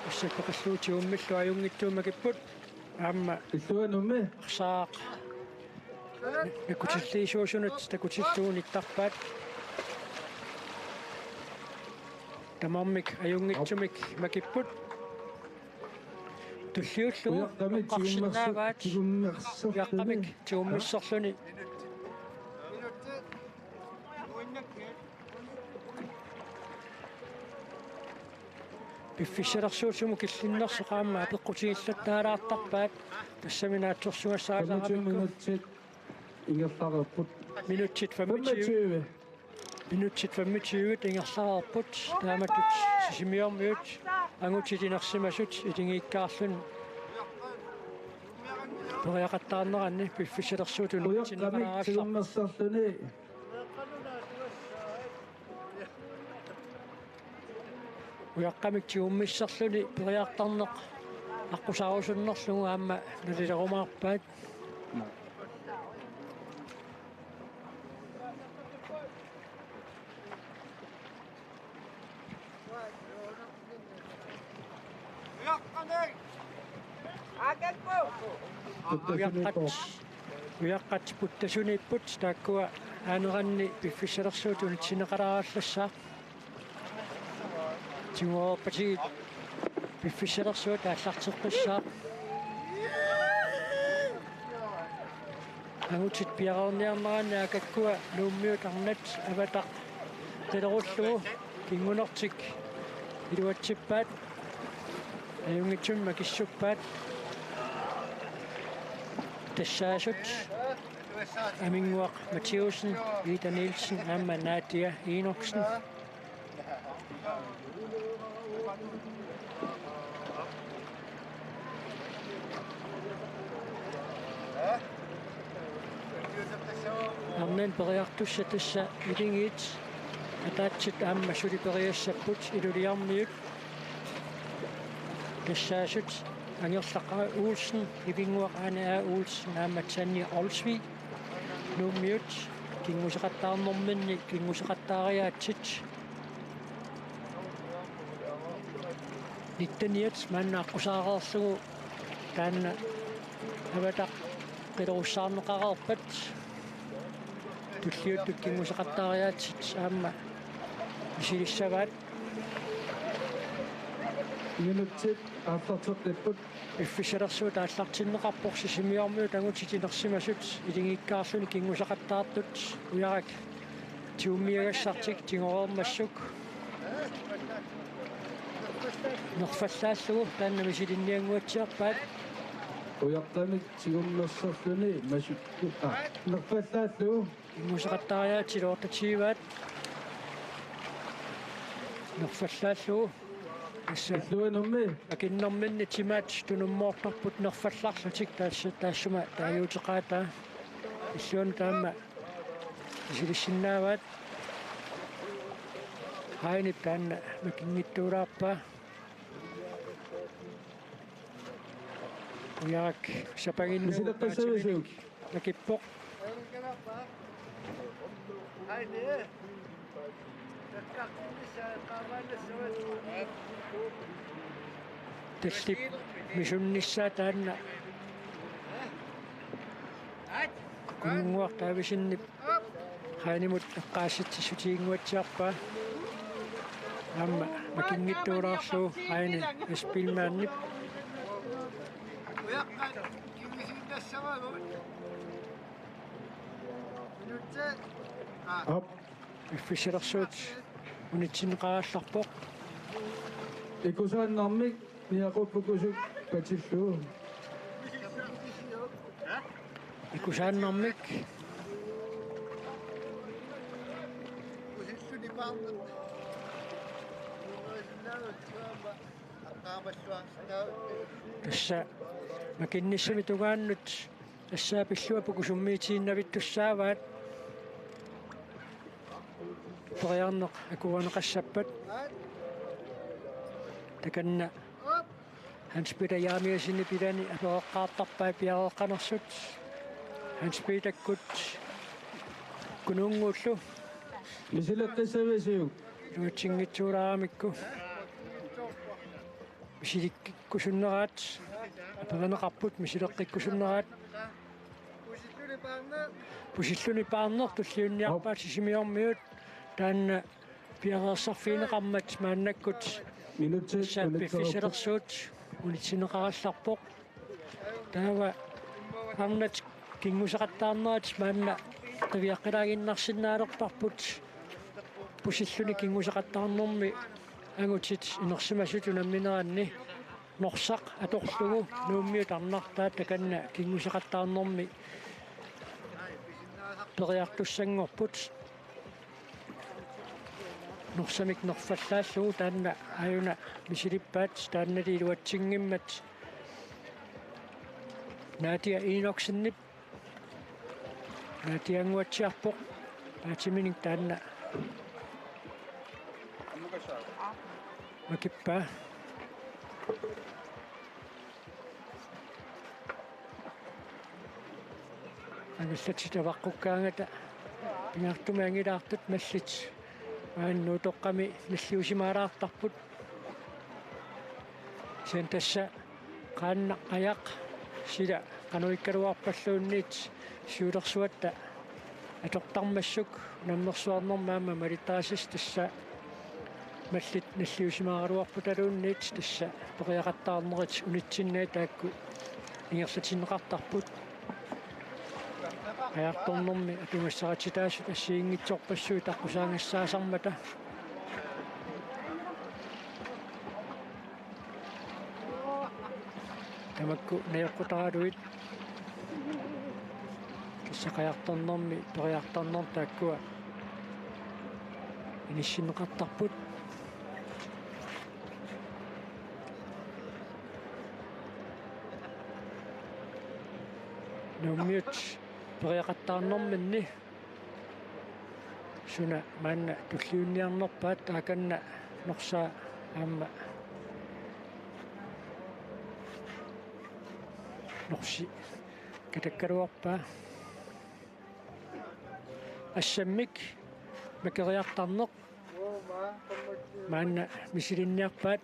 Assak peqillugu tigummillugu ajunngitsuummagipput. Aamma illuanummi arsaaq. Nakutilliisuusunut takutillugu nittarpaat. Tamarmik ajunngitsumik makipput. Tulliullugu ujaqqamik oqqarsinnaavaat. Tigummerser-, tigummerserluni. Ujaqqamik tigummisserluni. Piffissalersuut sumut killinnersoq aamma apeqqutigillattaalaartarpaat. Tassami naatsorsugassaasaramikku. Femogtyve minutsit ingerlareerput. Minutsit femogtyve. Femogtyve. Minutsit femogtyve ingerlareerput. Taamatut Sisimiormiut angutit inersimasut ilingiikkaarluni periaqattaarneranni piffissalersuut unitsinneqalaarallarput. Ujaqqamik tigummerserluni. Ujaqqamik tigummisserluni periartarneq aqqusaarusunnerlugu aamma nalilerumaarpaat. Ujaqqat, ujaqqat puttasuniipput taakkua aaneranni piffissalersuut unitsinneqalaarallassaaq. Tiguarpatigit piffissalersuut aallarteqqissaaq. Angutit piareerniarneranni aakakkua Nuummiut arnat Avataq qilerullugu kingunertik iluatsippaat. Ajunngitsumik makissuppaat. Tassaasut Aminguaq Mathiussen, Ida Nielsen aamma Nadia Enoksen. Arnani periartussat tassa Ilingiit ataatsit aamma suli periassapput Iluliarmiut. Tassaasut Angerlaq A. Olsen, Ivinnguaq Ane A. Olsen aamma Tanja Olsvig. Nuummiut kinguseqattaarnerminni kinguseqattaariaatsit. Nitteniat maanna aqqusaareerlugu taanna Avataq qilerussaarneqareerpat. Tulliuttut kinguseqattaariaatsit aamma misilissavaat. Minutsit aallarteqqipput. Piffissalersuut aallartinneqarpoq Sisimiormiut angutit inersimasut ilingiikkaarluni kinguseqattaartut. Ujarak tigummiagassartik tigoreermassuk. Nerfallaallugu taanna misilinniannguatsiarpaat. Ujaqqamik tigummerserluni masikkut. Aa, nerfallaallugu. Kinguseqattaariaatsit otteogtyve-at. Nerfallaallugu. Tassa illuanummi akinnerminni timaat tunummoortarput nerfallarlutik tassa taassuma taaguuteqaataa. Illuanut taama misilissinnaavaat. Hainip taanna makinngittuulaarpaa. Ujarak sapanginnut misileqqissavisuk? Makippoq. Tallip misunnissaa taanna. Kununnguaq Davidsenip Heinimut eqqaasitsissutiginnguatsiarpaa. Aamma makinngittuulaarlugu Heini Spielmannip. Op. Piffissalersuut unitsinneqarallarpoq. Ikusaannarmik niaquppukusuk patillugu. Ikusaannarmik. Tassa makinnissami tungaanut tassa pillua pukusummiitiinnavittussaavaat. Periarneq akuerineqassappat. Takanna Hans Peter Jeremiassenip ilani apereqqaartarpai piareeqqanersut. Hans Peterikkut Kununnguullu. Misileqqissavisiuk? Iluatsinngitsuulaaramikku. Misilikkusunneraat. Aperineqarput misileqqikkusunneraat. Pusilluni Paarneq tulliunniarpaat Sisimiormiut. Taanna piareersarfigineqarmat maannakkut. Minutsit tassa unitsereerput. Piffissalersuut unitsinneqarallarpoq. Taava arnat kinguseqattaarnerat maanna qiviaqqilaaginnarsinnaalerparput. Pusilluni kinguseqattaarnermi angutit inersimasut unammineranni Norsaq atorlugu Nuummiut arnartaat, takanna kinguseqattaarnermi periartussanngorput. Norsamik nerfallaallugu taanna aajuna misilippaat, taannali iluatsinngimmat Nadia Enoksenip. Nadiannguatsiarpoq. Naatiminik taanna makippaa. Angallatit avaqqukkaangata pingaartumik angilaartut mallit maani Nuutoqqami nalliussimaalaartarput. Kisianni tassa qaannaq ajaq sila qanoq ikkaluarpalluunniit siulersuatta atortarmassuk unammersuarnermi aamma malittarisassat, tassa mallit nalliussimaaraluarputaluunniit tassa periaqattaarnerit unitsinnaat taakku ingerlatinneqartarput. Qajartornermi atugassaqartitaasut assigiinngitsorpassuit taqqusaagassaasarmata. Tamakku najoqqutaraluit. Kissaqajartornermi periartornermi taakkua inissinneqartarput. Nuummiut periaqattaarnerminni suna maanna tulliunniarnerpaat, taakanna Norsaa aamma Norsi katakkaluarpaa. Assammik makeriartarneq maanna misilinniarpaat.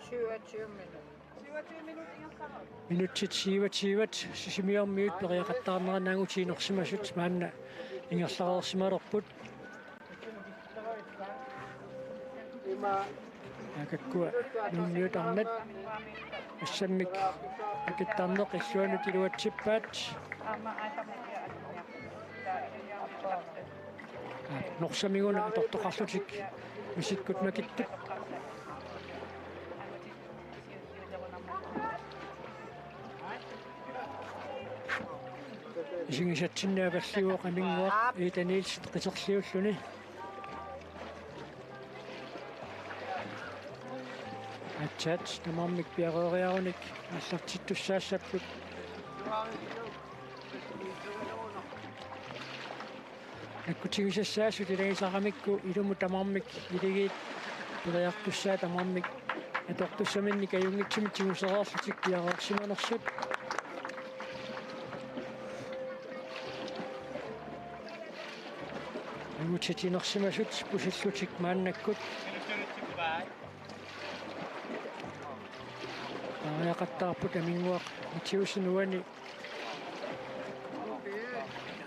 Syvogtyve minut. Syvogtyve minut ingerlareerpoq. Minutsit syvogtyve Sisimiormiut periaqattaarneranni angutit inersimasut maanna ingerlareersimalerput. Taakkukkua Nuummiut arnat assammik makittarneq illuanut iluatsippaat. Norsamiguna atortoqarlutik misikkut makittut. Isigisatsinni avalliuvoq Aminnguaq Ida Nielsen qiterliulluni. Aatsaat tamarmik piareeriarunik aallartittussaassapput. Nakkutigisassaasut ilagisaramikku ilumut tamarmik iligiit periartussaat tamarmik atortussaminnik ajunngitsumik tigusereerlutik piareersimanersut. Angutitinersimasut pusillutik maannakkut. Periaqattaarput Aminnguaq Mathiussen uani.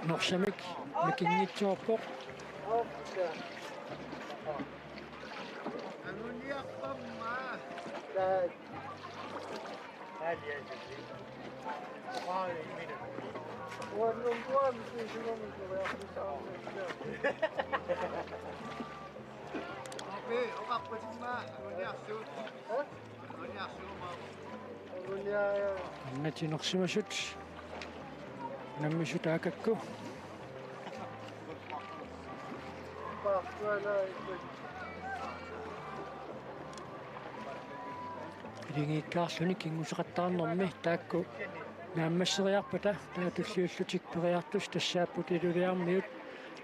Norsamik mikinngitsoorpoq. Angutitinersimasut unammisut A K K. Ilingiikkaarluni kinguseqattaarnermi taakku naammasseriarpata taava tulliullutik periartussat tassaapput Ilulissarmiut.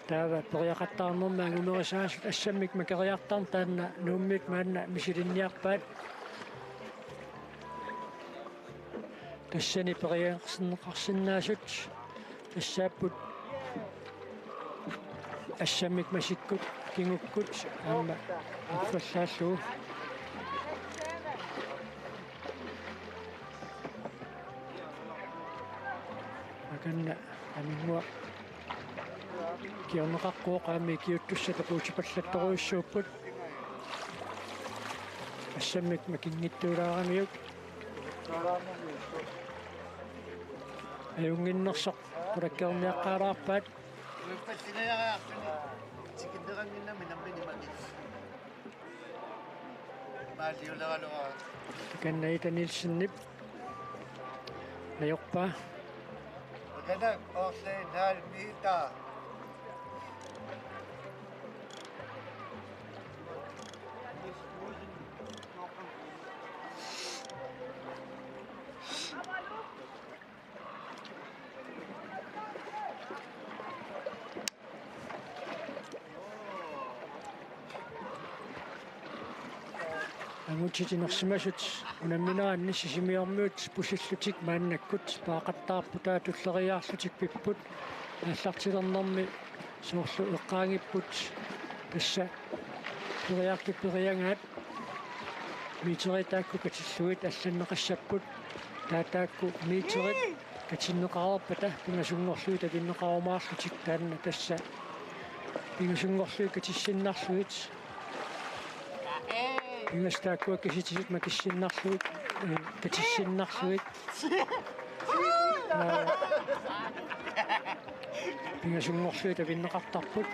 Taava periaqattaarnermi angumerisaasut assammik makeriartarneq taanna Nuummiut maanna misilinniarpaat. Tassani periarsinneqarsinnaasut tassaapput assammik masikkut kingukkut aamma uffallaallugu. Akanna Aminnguaq ikiorneqarpoq aamma ikiuuttussat takuutipallattorujussuupput. Assammik makinngitsuulaaramiuk. Ajunnginnersoq qulakkeerniaqqaalaarpaat. Akanna Ida Nielsenip ajorpaa. Akanna Orse Nalmita. Angutitinersimasut unammineranni Sisimiormiut pusillutik maannakkut periaqattaarput, taava tulleriiaarlutik pipput. Aallartilernermi soorlu eqqaangipput, tassa periartut periagaat meterit taakku katillugit allanneqassapput. Taava taakku meterit katinneqareerpata pingasunngorlugit avinneqarumaarlutik, taanna tassa pingasunngorlugit katissinnarlugit. Pingasut taakkua kisitsisit makissinnarlugit, eh, katissinnarlugit. Taava pingasunngorlugit avinneqartarput.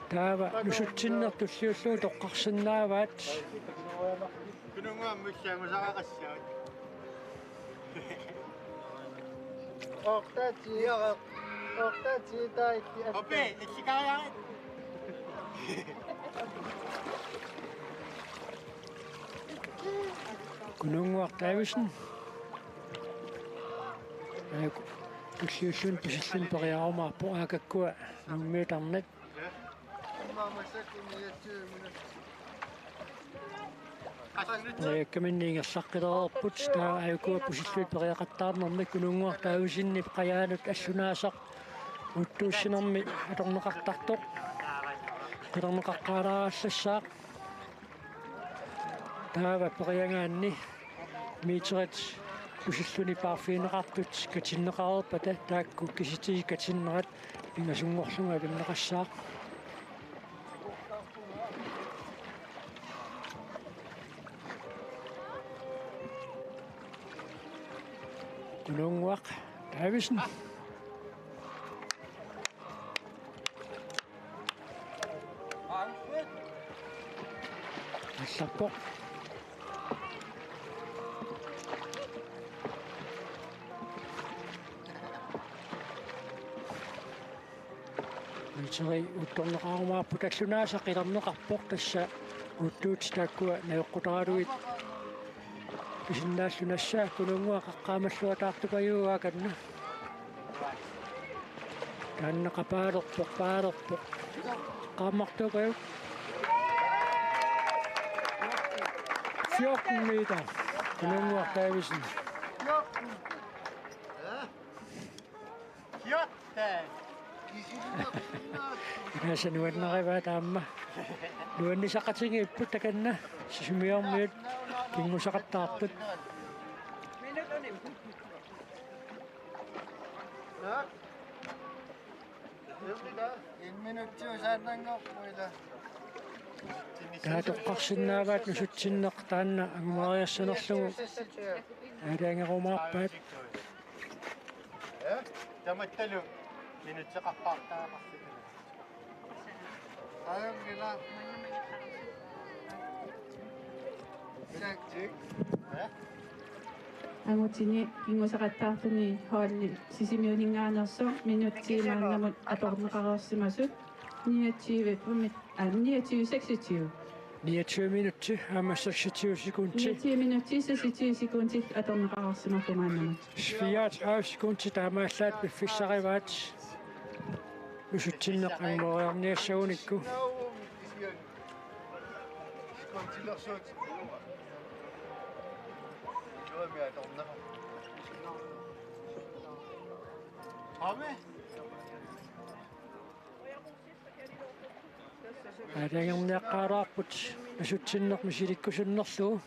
Taava nusutsinneq tulliullugu toqqarsinnaavaat. Kununnguaq missaanngusaqaqassaaq. Oqtaati. Oqtaati taikki. Ope, iksikariarit. Kununnguaq Davidsen. Aajuku tulliulluni pusilluni periarumaarpoq, A K K-kua Nuummiut arnat. Periakkaminni ingerlaqqilereerput, taava aajukua pusillugit periaqattaarnermi Kununnguaq Davidsenip qajaanut allunaasaq uuttuussinermi atorneqartartoq. Qilerneqaqqaalaarallassaaq. Taava periagaanni meterit pusilluni paarfigineqartut katinneqareerpata taakku kisitsisit katinnerat pingasunngorlugit avinneqassaaq. Kununnguaq Davidsen. Aallarpoq. Meterit uuttorneqarumaarput, allunaasaq qilerneqarpoq, tassa uuttuutit taakkua najoqqutaralugit pisinnaalluni. Tassa Kununnguaq qaqqaamalluataartupajuugaa akanna. Taanna qapaalerpoq, paalerpoq. Qaammartuupajuk. Fjorten meter. Kununnguaq Davidsen. Inaasa nuannarivaat aamma. Nuannisaqatigiipput takanna Sisimiormiut kinngusaqattaartut. Taava toqqarsinnaavaat nusutsinneq taanna angumeriassanerlugu aalajangerumaarpaat. Tamattalu minutseqarpaartaaqarsi. Angutini kinngusaqattaartuni holdi Sisimiuninngaanneersoq minutsit maannamut atorneqareersimasut niogtyve pumi-, aa, niogtyve seksogtyve. Niogtyve minutsi aamma seksogtyve sekundi. Niogtyve minutsi seksogtyve sekundi atorneqareersimapput maannamut. Fireogtredive sekundi taamaallaat piffissarivaat. Nusutsinneq angumeriarniassagunikku. Aalajangerniaqqaalaarput nusutsinneq misilikkusunnerlugu.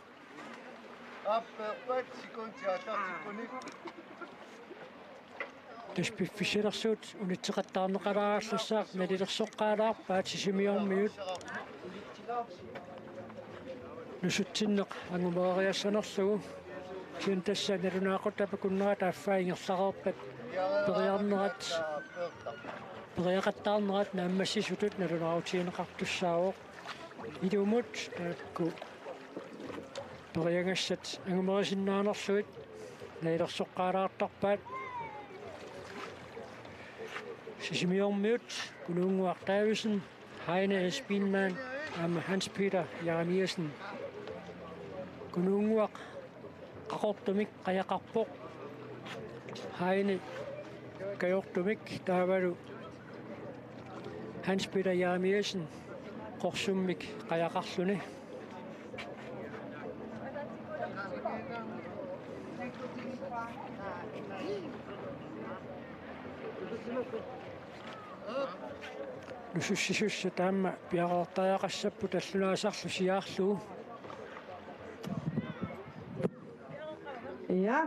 Aappeerpat sekundi aatsaartikkunik. Tassa piffissalersuut unitseqattaarneqalaarallassaaq nalilersoqqaalaarpaat Sisimiormiut. Nusutsinneq angumeriassanerlugu. Kisianni tassa nalunaaqutaq akunnerata affaa ingerlareerpat periarnerat, periaqattaarnerat naammassisutut nalunaarutigineqartussaavoq. Ilumut taakku periagassat angumerisinnaanerlugit nalilersoqqaalaartarpaat. Sisimiormiut Kunuunnguaq Davidsen, Heine Spielmann aamma Hans Peter Jeremiassen. Kunuunnguaq qaqortumik qajaqarpoq. Heine kajortumik taavalu Hans Peter Jeremiassen qorsummik qajaqarluni. Nusussisussat aamma piareertariaqassapput tallunaasarlu siaarlugu. Ja.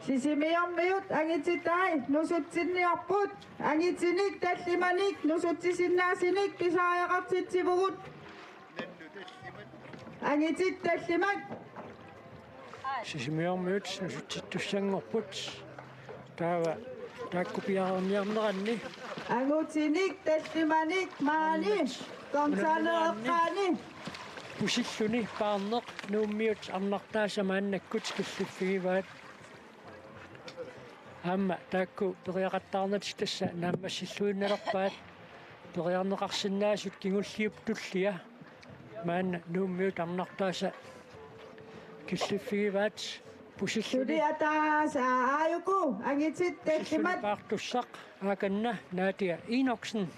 Sisimiormiut angititai nusutsinniarput, angitinik tallimanik nusutsisinnaasunik pisariaqartitsivugut. Angitit tallimat. Sisimiormiut nusutsittussanngorput. Taava taakku piareerniarneranni. Angutinik tallimanik maani. Konsaneeqqaani. Pusilluni paarneq Nuummiut arnartaasa maannakkut killiffigivaat. Aamma taakku periaqattaarnatik tassa naammassilluinnalerpaat. Periarneqarsinnaasut kingulliup tullia maanna Nuummiut arnartaasa killiffigivaat. Pusilluni. Suli ataasa aajuku angitit pusilluni tallimat. Paartussaq aakanna Nadia Enoksen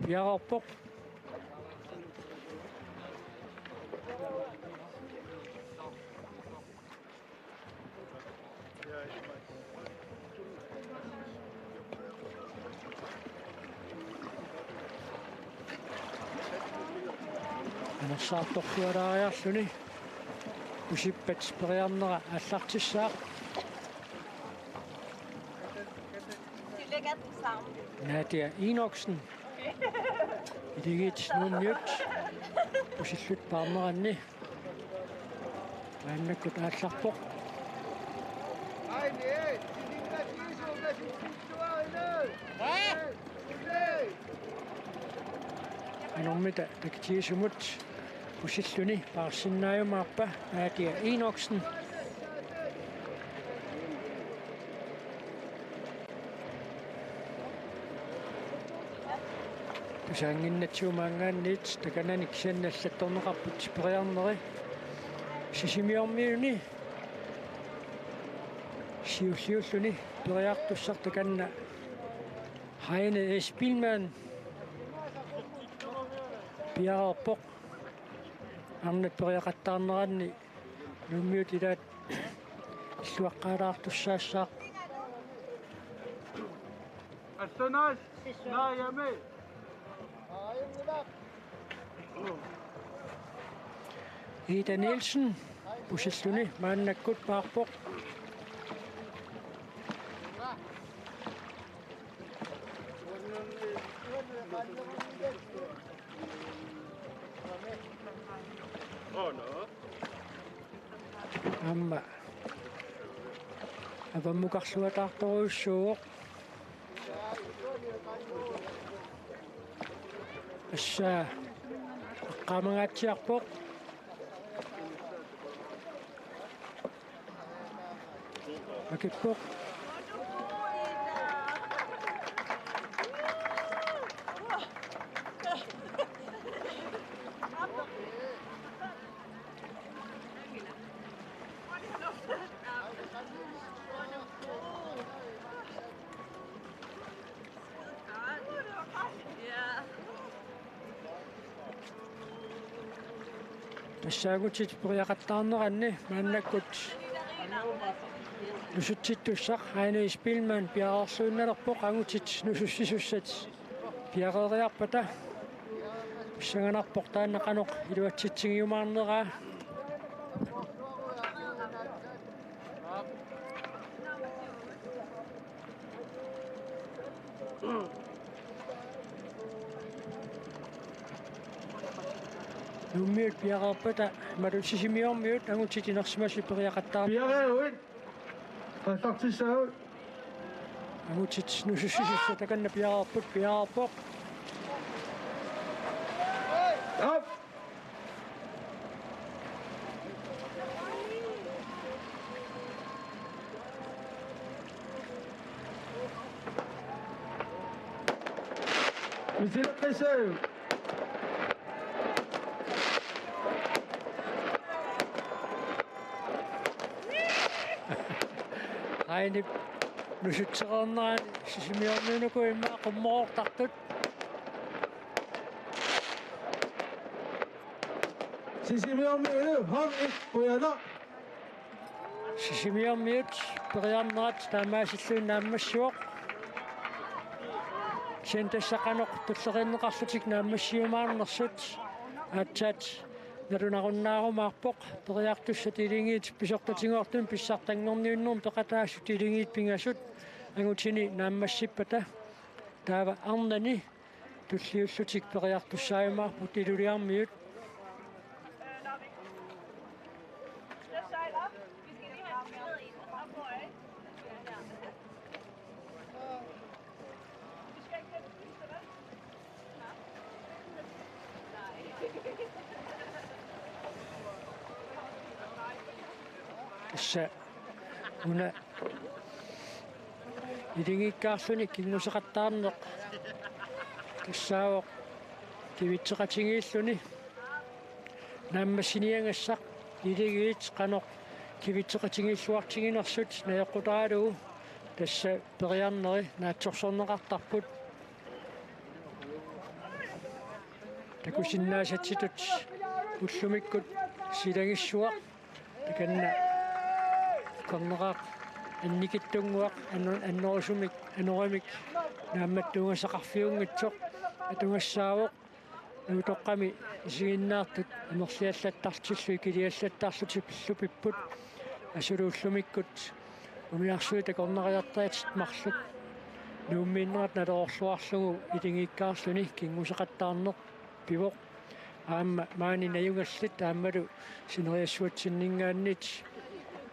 piareerpoq. Anersaartorlualaariarluni pusippat periarnera aallartissaaq. Nadia Enoksen. Iligiit Nuummiut. Pusillutik paarneranni. Maannakkut aallarpoq. Anormita takitigisumut pusilluni paarsinnaajumaarpa Nadia Enoksen. Tusaannginnatsigu maanngaanniit takanani kisianni allattorneqarput periarneri. Sisimiormiuni siulliulluni periartussaq takanna Heine Spielmann piareerpoq. Arnat periaqattaarneranni Nuummiut ilaat illuaqqaalaartussaassaaq. Assanas, naajami. Ida Nielsen pusilluni maannakkut paarpoq. Aamma avammukarluataartorujussuuvoq. Tassa aqqaamangaatsiarpoq. Akippoq. Tassa angutit periaqattaarneranni maannakkut nusutsittussaq Heino Spielmann piareerluinnalerpoq angutit nusussisussat piareeriarpata. Pissanganarpoq taanna qanoq iluatsitsigiumaarneraa. Nuummiut piareerpata, imaluunniit Sisimiormiut angutit inersimasut periaqattaarnerat. Piareeruit. Aallartissaagut. Angutit nusussisussat takanna piareerput, piareerpoq. Aap. Misileqqissaagut. Aini nusutsereernerani Sisimiormiunuku immaqa qummoroortartut. Sisimiormiunut, hold et, qujanaq. Sisimiormiut periarnerat taamaasilluinnaq naammassivoq. Kisianni tassa qanoq tulleriinneqarlutik naammassiumaarnersut aatsaat nalunarunnaarumaarpoq. Periartussat iligiit pisortatigoortumik pissartanngorniunnermi peqataasut iligiit pingasut angutini naammassippata, taava arnani tulliullutik periartussaajumaarput Ilulissarmiut. Tassa una iligiikkaarluni kinguseqattaarneq tassaavoq kivitseqatigiilluni naammassiniagassaq, iligiit qanoq kivitseqatigiilluartiginersut najoqqutaralugu tassa periarneri naatsorsorneqartarput. Takusinnaasatsitut ullumikkut silagissuaq takanna corneraaq annikitsunnguaq anno-, annerusumik anorimik naammattuugassaqarfiunngitsoq atugassaavoq. Nuutoqqami isiginnaartut amerliallattarlutillu ikiliallattarlutillu pillupipput asuli ullumikkut umiarsuit takornariartatit marluk Nuummiinnerat naleroorluarlugu iligiikkaarluni kinguseqattaarneq pivoq. Aamma maani najugallit aammalu sineriassuatsinninngaanniit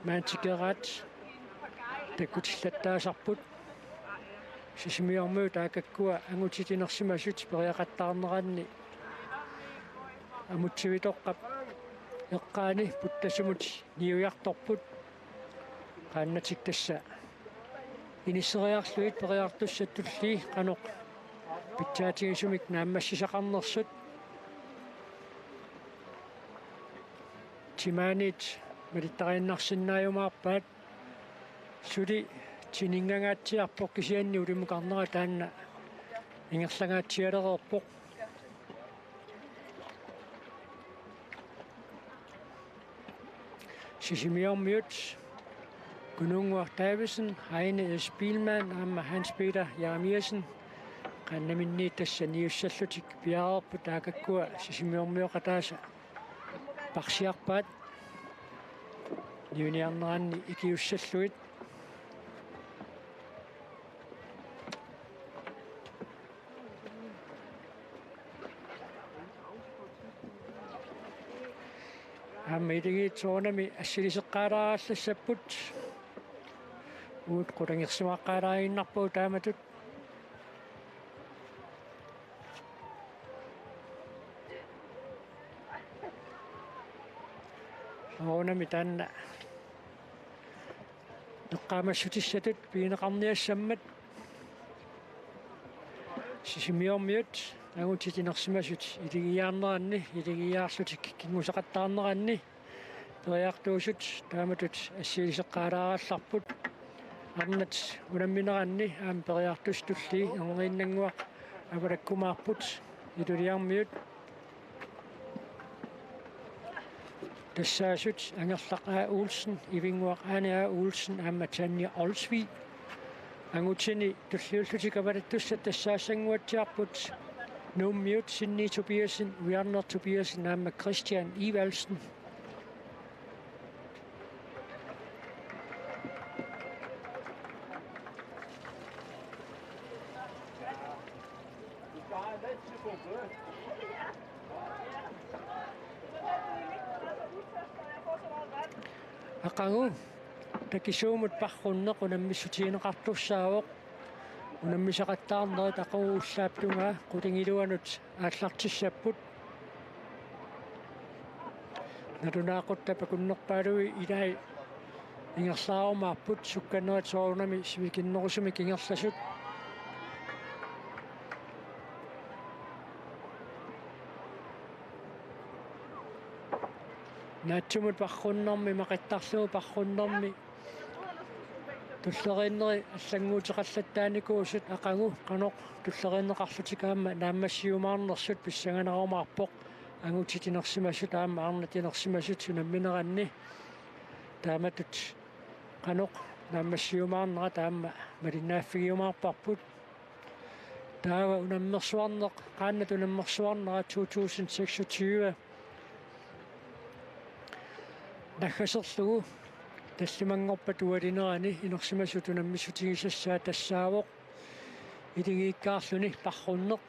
maantikeraat takkutillattaasarput. Sisimiormiut taakkukkua angutit inersimasut periaqattaarneranni Amutsivitoqqap eqqaani puttasumut niujartorput. Qaannatik tassa inisseriarlugit periartussat tullii qanoq pitsaatigisumik naammassisaqarnersut. Timaaniit malittariinnarsinnaajumaarpaat. Suli tininngaangaatsiarpoq kisianni ulimukarnera taanna ingerlangaatsialereerpoq. Sisimiormiut Kununnguaq Davidsen, Heine S. Biilmann aamma Hans Peter Jeremiassen qannaminniit tassa niussallutik piareerput, taakkukkua Sisimiormioqataasa parsiarpaat niuniarneranni ikiussallugit. Aamma iligiit soorunami assiliseqqaalaarallassapput. Uut qutangersimaqqaalaaginnarpagut taamatut. Soorunami taanna eqqaamassutissatut pigineqarniassammat. Sisimiormiut angutit inersimasut iligiiaarneranni, iligiiaarlutik kinguseqattaarneranni periartuusut taamatut assiliseqqaalaarallarput. Arnat unammineranni aamma periartussat tullii erniinnannguaq avalakkumaarput Ituliarmiut. Tassaasut Angerlaq A. Olsen, Ivinnguaq Ane A. Olsen aamma Tanja Olsvig. Angutini tulliullutik avalattussat tassaassanguatsiarput Nuummiut Sinni Tobiassen, Ujarneq Tobiassen aamma Christian Evaldsen. Aqagu takisuumut parrunneq unammissutigineqartussaavoq. Unammisaqattaarnerit aqagu ullaap tungaa qulingiluanut aallartissapput. Nalunaaqutaq akunnerpaaluit ilai ingerlaarumaarput, sukkanerit soorunami sivikinnerusumik ingerlasut. Naatsumut parrunnermi, maqittarlugu parrunnermi tulleriinneri allannguuteqallattaarnikuusut aqagu qanoq tulleriinneqarlutik aamma naammassiumaarnersut pissanganarumaarpoq, angutit inersimasut aamma arnat inersimasut unammineranni. Taamatut qanoq naammassiumaarnerat aamma malinnaaffigiumaarparput. Taava unammersuarneq, qaannat unammersuarnerat to tusind seksogtyve naggaserlugu tallimanngorpat ualinerani inersimasut unammissutigisassaat tassaavoq iligiikkaarluni parrunneq.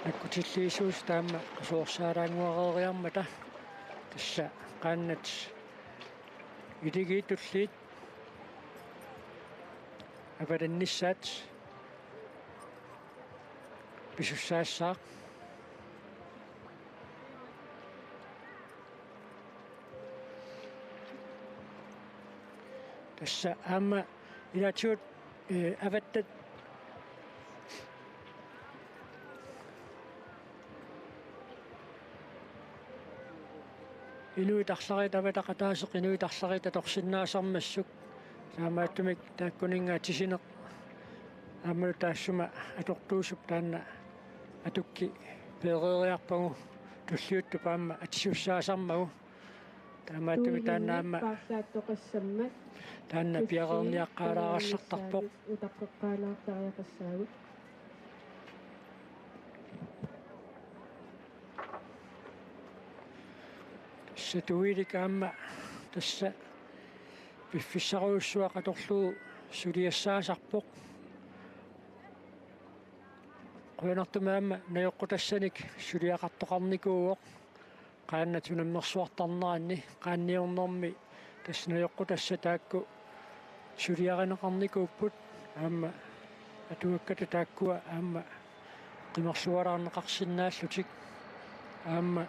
Nakkutilliisuusut taama qasuersaalaannguareeriarmata tassa qaannat iligiit tulliit avalannissaat pisussaassaaq. Tassa aamma ilaatigut, eh, avattat inuit arlariit, avataqataaseq inuit arlariit atorsinnaasarmassuk. Taamaattumik taakkuninnga atisineq aammalu taassuma atortuusup taanna atukki peereeriarpagu tulliuttup aamma atisussaasarmagu. Taamaattumik taanna aamma taanna piareerniaqqaalaarallartarpoq. Utaqqeqqaalaartariaqassaagut. Tassa tuilik aamma tassa piffissarujussuaq atorlugu suliassaasarpoq. Qujanartumik aamma najoqqutassanik suliaqartoqarnikuuvoq. Qaannat unammersuartarneranni qaanniornermi tassa najoqqutassat taakku suliarineqarnikuupput aamma atuakkatut taakkua aamma qimerlualaarneqarsinnaallutik aamma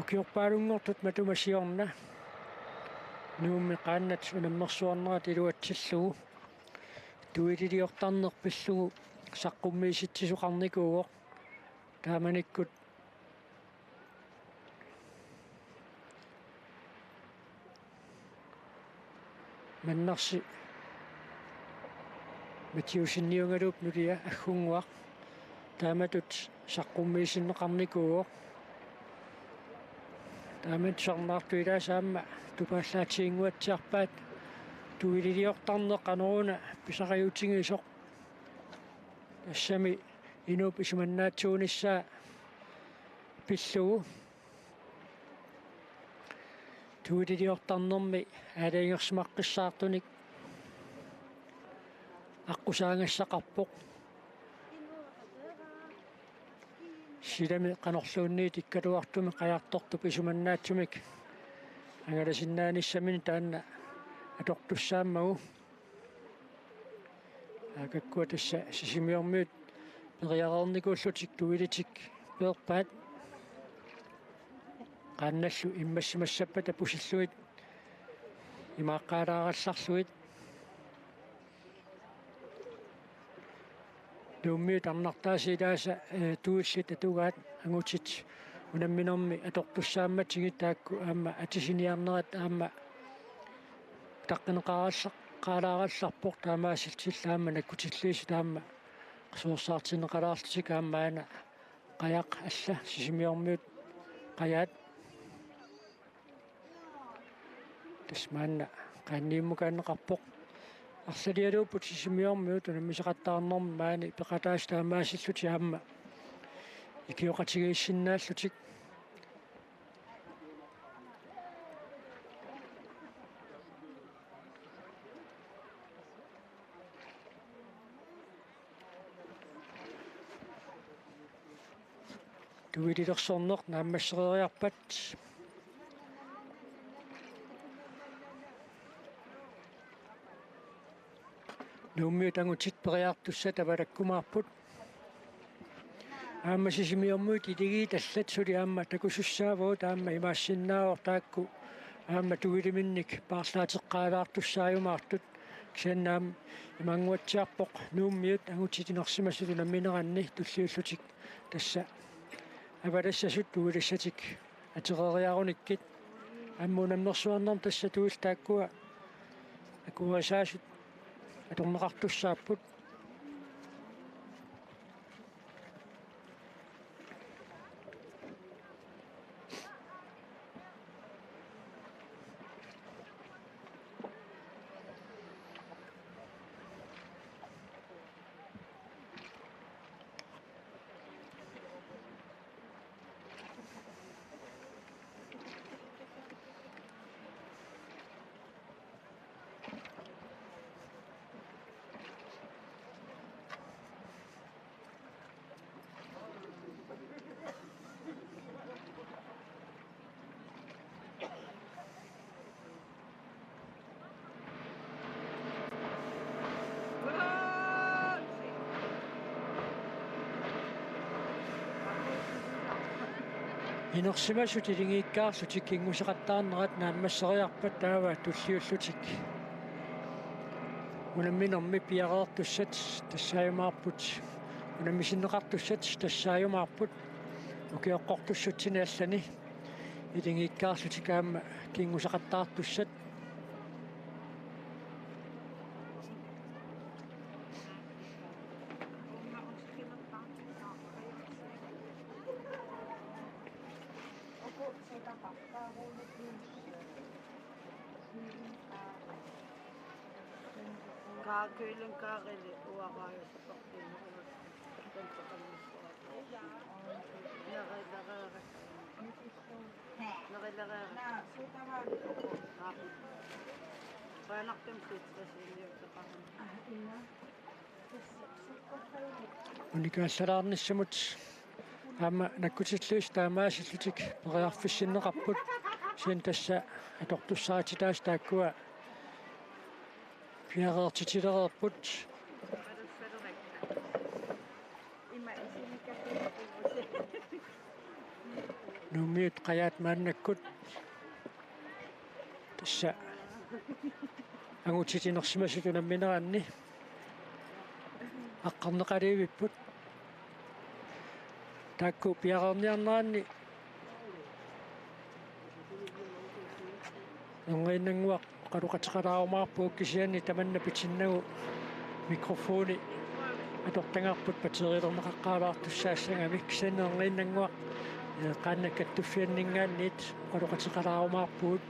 ukiorpaalunngortut matuma siorna Nuummi qaannat unammersuarnerat iluatsillugu tuililiortarneq pillugu saqqummiisitsisoqarnikuuvoq. Taamanikkut Mannarsi Mathiusseniugaluup nulia aggunnguaq taamatut saqqummiisinneqarnikuuvoq. Taamatut tusarnaartut ilaasa aamma tupaallaatiginnguatsiarpaat tuililiortarneq qanoruna pisariutigisoq. Tassami inuup isumannaatsuunissaa pillugu tuililiortarnermi aalajangersimaqqissaartunik aqqusaagassaqarpoq. Silami qanorluunniit ikkaluartumik qajartortup isumannaatsumik angalasinnaanissaminut taanna atortussaammagu. Aakakkua tassa Sisimiormiut periareernikuullutik tuilitik peerpaat. Qaannallu immassimassappata pusillugit imaaqqaalaarallarlugit. Nuummiut arnartaasa ilaasa, eh, tuillit atugaat angutit unamminermi atortussaammatigit taakku aamma atisiniarnerat aamma utaqqineqarallar-, qaalaarallarpoq taamaasillutillu aamma nakkutilliisut aamma qasuersaartinneqalaarlutik aamma aana qajaq alla Sisimiormiut qajaat. Tassa maanna qaanniimmukaanneqarpoq. Arlalialuupput Sisimiormiut unammisaqattaarnermi maani peqataasut taamaasillutik aamma ikioqatigiissinnaallutik. Tuililersorneq naammassereeriarpat. Nuummiut angutit periartussat avalakkumaarput. Aamma Sisimiormiut iligiit allat suli aamma takusussaavagut aamma imaassinnaavoq taakku aamma tuiliminnik paarlaateqqaalaartussaajumaartut. Kisianni aamma imaannguatsiarpoq Nuummiut angutit inersimasut unammineranni tulliullutik tassa avalassasut tuilissatik atereeriarunikkit. Aamma unammersuarnermi tassa tuillit taakkua akuerisaasut atorneqartussaapput. Inersimasut iligiikkaarlutik kinguseqattaarnerat naammasseriarpat taava tulliullutik unamminermi piareertussat tassaajumaarput, unammisinneqartussat tassaajumaarput, ukioqqortussutsini allani iligiikkaarlutik aamma kinguseqattaartussat. Kaakylin kaarili uaraajusutoqqiinnarlugu. Nerilereera. Paanartum sitsasiniuteqarama. Unikaallalaarnissamut aamma nakkutilliisut taamaasillutik periarfissinneqarput. Kisianni tassa atortussarititaasut taakkua piareertitilereerput. Nuummiut qajaat maannakkut tassa angutit inersimasut unammineranni aqqarneqalivipput. Taakku piareerniarneranni erngiinnannguaq oqaloqateqalaarumaarpugut kisianni tamanna pitinnagu mikrofoni atortagarput batteriilerneqaqqaalaartussaassagami, kisianni erniinnannguaq qaannat kattuffianninngaanniit oqaloqateqalaarumaarpugut.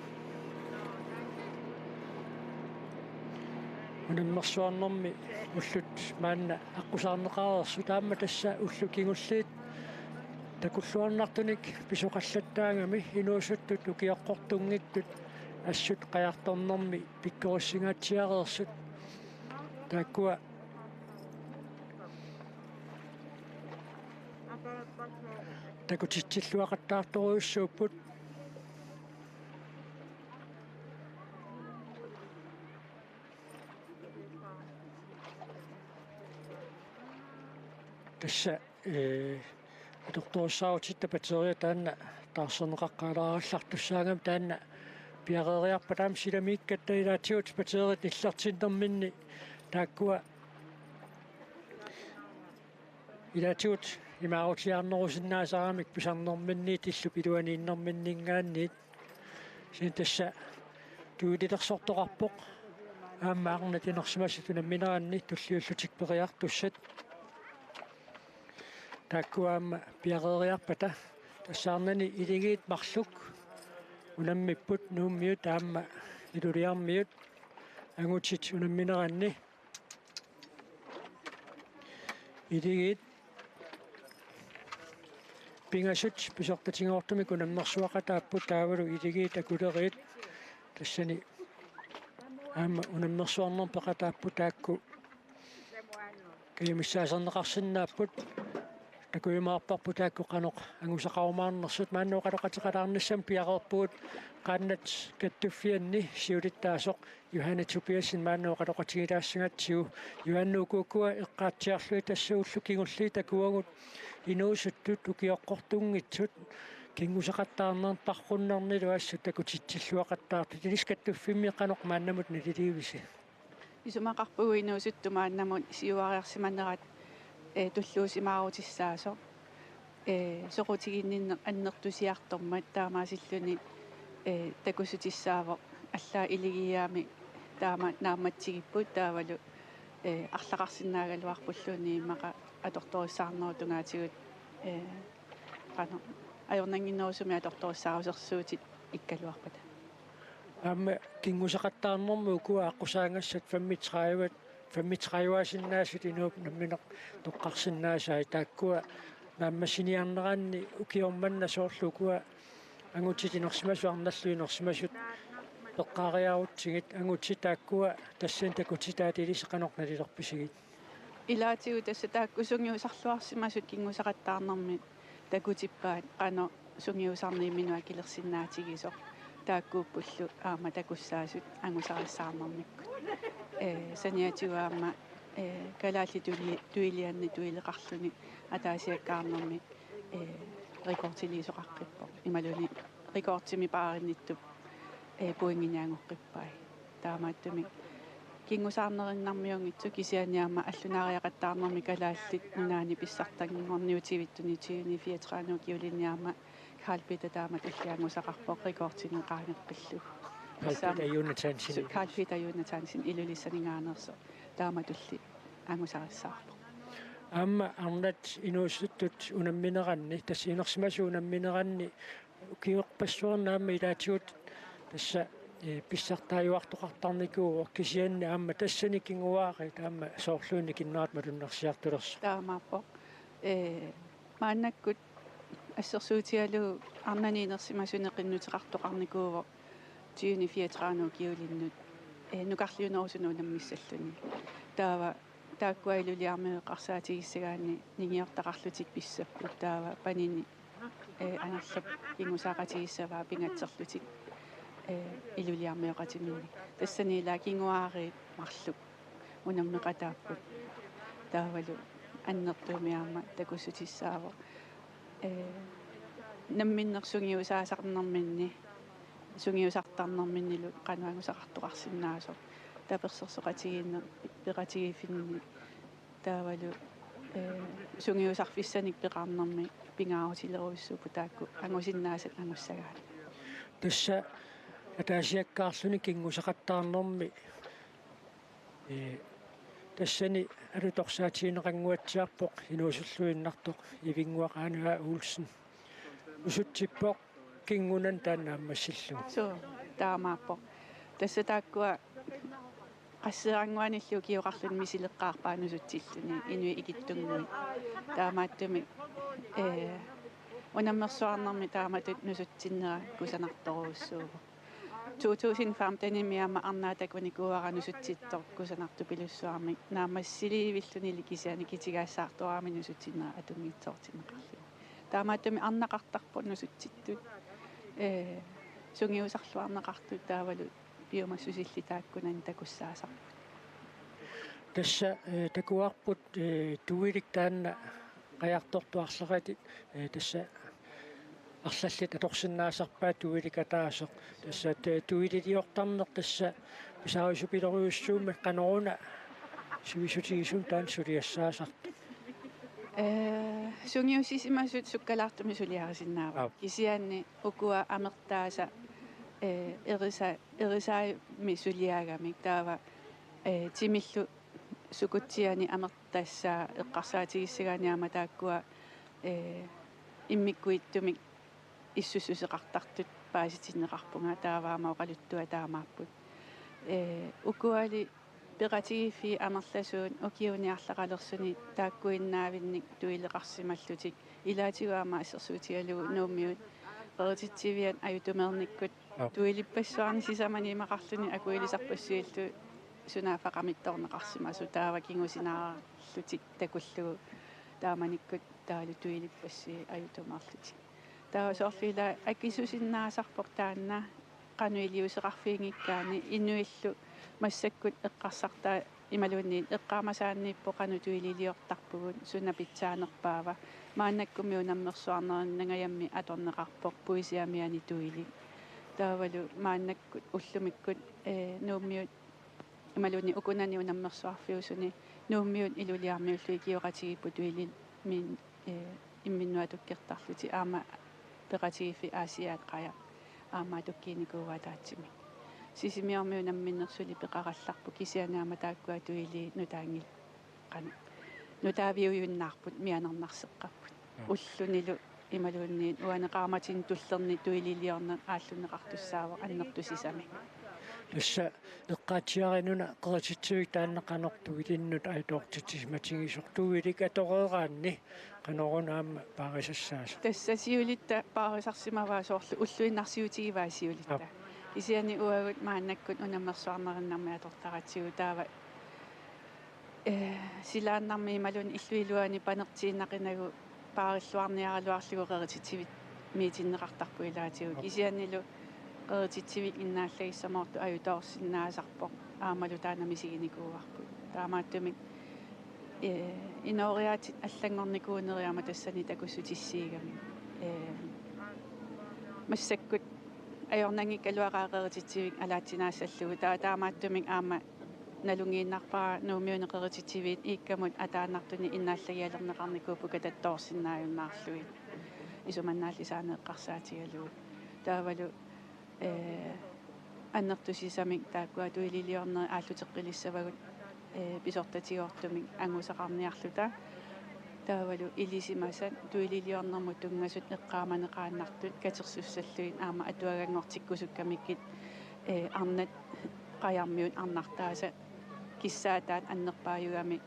Unammersuarnermi ullut maanna aqqusaarneqareersut, aamma tassa ullut kingulliit takulluarnartunik pisoqallattaagami inuusuttut ukioqqortunngitsut assut qajartornermi pikkorissingaatsiareersut. Taakkua takutitsilluaqattaartorujussuupput. Tassa, ee, atortorissaarutit batteriat taanna taarserneqaqqaalaarallartussaagami taanna piareeriarpata aamma silamiikkatta ilaatigut batteriat nillertinnerminni taakkua ilaatigut imaarutiaarnerusinnaasaramik pisarnerminniitillu iluaniinnerminninngaanniit. Kisianni tassa tuililersortoqarpoq aamma arnat inersimasut unammineranni tulliullutik periartussat. Taakkua aamma piareeriarpata tassa arnani iligiit marluk unammipput, Nuummiut aamma Iluliarmiut, angutit unammineranni iligiit pingasut pisortatigoortumik unammersuaqataapput, taavalu iligiit akuleriit tassani aamma unammersuarnermut peqataapput, taakku kajumissaasarneqarsinnaapput. Takujumaarparput taakku qanoq angusaqarumaarnersut. Maanna oqaloqateqalaarnissamut piareerpugut qaannat kattuffianni siulittaasoq Johanne Tobiassen maanna oqaloqatigilaassagatsigu. Johanne, uku ukua eqqaatsiarlugit tassa ullut kingulliit takuagut inuusuttut ukioqqortunngitsut kinngusaqattaarnerpaarunnernilu assut takutitsilluaqattaartut. Ilissi kattuffimmi qanoq maannamut naliliivisi? Isumaqarpugut inuusuttut maannamut siuariarsimanerat, ee, tulluusimaarutissaasoq, ee, soqutiginninneq annertusiartormat, taamaasilluni, ee, takussutissaavoq allaat iligiiaami taama naammatsigipput, taavalu, ee, arlaqarsinnaagaluarpulluunniit immaqa atortorissaarnerup tungaatigut, ee, qanoq ajornannginnerusumik atortorissaarusersuutit ikkaluarpata. Aamma kinngusaqattaarnermi ukua aqqusaagassat femogtredive, femogtredive-sinnaasut inuup nammineq toqqarsinnaasai, taakkua naammassiniarneranni ukioq manna soorlu ukua angutit inersimasut arnallu inersimasut peqqaariarutsigit, angutit taakkua tassani takutitaat ilissi qanoq nalilerpisigit? Ilaatigut tassa taakku sungiusarluarsimasut kinngusaqattaarnermi takutippaat qanoq sungiusarneq imminut akilersinnaatigisoq, taakkuuppullu aamma takussaasut angusarissaarnermikkut. Ee, saniatigut aamma, ee, Kalaallit Tui-, Tuiliani tuileqarluni ataasiakkaarnermi, ee, rekordiliisoqaqqippoq. Imaluunniit rekordimik paarinnittut, ee, pointinik angoqqippai. Taamaattumik kinngusarnerinnarmiunngitsoq, kisianni aamma allunaariaqattaarnermi Kalaallit Nunaanni pissartanngorniutivittuni tyveni fireogtredive ukiulinni aamma Carl Peter taamatulli angusaqarpoq rekordinik qaangeqqillugu. Carl Peter Jonathansen. Carl Peter Jonathansen Ilulissaningaaneersoq taamatulli angusarissaarpoq. Aamma arnat inuusuttut unammineranni, tassa inersimasut unammineranni ukiorpassuarni aamma ilaatigut tassa, ee, pissartaajuartoqartarnikuuvoq, kisianni aamma tassani kinguaariit aamma soorluunniit kinnerata malunnarsiartulersoq. Taamaappoq. Ee, maannakkut assersuutigalugu arnani inersimasunik qinnuteqartoqarnikuuvoq tyveni fireogtredive ukiulinnut, ee, nukarliunerusunut unammissalluni. Taava taakkua Iluliarmiut eqqarsaatigissagaanni ningiortaqarlutik pissapput, taava panini, ee, Angerlap kingusaaqatigissavaa pingatserlutik, ee, Iluliarmioqatiminnik. Tassani ilaa kinguaariit marluk unammeqataapput. Taavalu annertuumik aamma takussutissaavoq, ee, namminneq sungiusaasarnerminni, sungiusartarnerminnilu qanoq angusaqartoqarsinnaasoq, tapersersoqatigiinneq pe-, peqatigiiffinni, taavalu, ee, sungiusarfissanik peqarnermi pingaarutilerujussuupput taakku angusinnaasat angussagaanni. Tassa ataasiakkaarluni kinngusaqattaarnermi, ee, tassani alutorsaatigineqannguatsiarpoq inuusulluinnartoq Ivinnguaq Aani A. Olsen. Nusutsippoq kingunani taanna ammassillugu. Suu, taamaappoq. Tassa taakkua qasseerannguanillu ukioqarluni misileqqaarpaat nusutsilluni inuit ikittunnguit. Taamaattumik, ee, unammersuarnermi taamatut nusutsinnera kusanartorujussuuvoq. To tusind femtenimi aamma arnaq takunikuuara nusutsittoq kusanartupilussuarmik, naammassilivillunili kisianni kitigaassaartoraami nusutsinnera atunngissoortinneqarluni. Taamaattumik arnaqartarput nusutsittut, ee, sungiusarluarneqartut taavalu piumassusillit taakkunani takussaasarput. Tassa, ee, takuarput, ee, tuilik taanna qajartortut arlaqatit, ee, tassa arlallit atorsinnaasarpaat tuilik ataaseq. Tassa te-, tuililiortarneq tassa pisariusupilorujussuummat qanoruna sivisutigisumik taanna suliassaasartoq. Ee, sungiussisimasut sukkalaartumik suliarisinnaavaat. Aap. Kisianni ukua amertaasa, ee, erisa-, erisaamik suliagamik taava, ee, timillu sukutsiani amertassaa eqqarsaatigissagaanni aamma taakkua, ee, immikkuittumik issussuseqartartut paasitinneqarpunga, taava aamma oqaluttuat taamaapput. Ee, ukuali peqatigiiffiit amerlasuut ukiuni arlaqalersuni taakkuinnaavinnik tuileqarsimallutik ilaatigut aamma assersuutigalugu Nuummiut qerititsiviat ajutumeernikkut Aap. Tuilippassuarnik sisamani imaqarluni akuilisarpassuillu sunaaffa qamittoorneqarsimasoq taava kingusinaarlutik takullugu taamanikkut taavalu tuilippassuit ajutumeerlutik. Taava soorlu ila akisusinnaasarpoq taanna qanoq iliuuseqarfiginngikkaanni inuillu massakkut eqqarsartaat imaluunniit eqqaamasaanniippoq qanoq tuililiortarpugut suna pitsaanerpaava. Maannakkummi unammersuarnerinnangajammi atorneqarpoq puisip amiani tuilik. Taavalu maannakkut ullumikkut, ee, Nuummiut imaluunniit ukunani unammersuarfiusuni Nuummiut Ilulissarmiullu ikioqatigiipput tuilimmik, ee, imminnut atukkertarlutik aamma peqatigiiffiit Aasiaat Qajaq aamma atukkiinikuuaat ataatsimik. Sisimiormiut namminneq suli peqarallarput kisianni aamma taakkua tuiliit nutaanngil-, qan-, nutaaviujunnaarput mianernarseqqapput. Mm. Ullunilu imaluunniit uani qaammatini tullerni tuililiorneq aallunneqartussaavoq annertusisamik. Tassa eqqaatsiarinuna qerititsivik taanna qanoq tuilinnut ajutoortitsisimatigisoq tuilik atoreeraanni qanoruna aamma paarisassaasoq? Tassa siulitta paarisarsimavaa soorlu ulluinnarsiutigivaa siulitta. Aap. Kisianni uagut maannakkut unammersuarnerinnarmik atortaratsigu taava, ee, silaannarmi imaluunniit illup iluani panertiinnaqinagu paarilluarniaraluarlugu qerititsivimmiitinneqartarpoq ilaatigut. Aap. Kisiannilu qerititsivik innaallagissamoortoq ajutoorsinnaasarpoq aammalu taanna misiginikuuarput. Taamaattumik, ee, inooriaatsit allanngornikuuneri aamma tassani takussutissiigamik. Ee, massakkut ajornanngikkaluaqaat qerititsivik alaatsinaassallugu. Taa-, taamaattumik aamma nalunngiinnarpara Nuummiuni qerititsiviit iikkamut ataannartunik innaallagialerneqarnikuupput katattoorsinnaajunnaarlugit isumannaallisaaneq eqqarsaatigalugu. Taavalu, ee, annertusisamik taakkua tuililiornerit aalluteqqilissavagut, ee, pisortatigoortumik angusaqarniarluta. Taavalu ilisimasat tuililiornermut tunngasut eqqaamaneqaannartut katersussallugit aamma atuaganngortikkusukkamikkit, ee, arnat qajarmiut arnartaasa kissaataat annerpaajugami,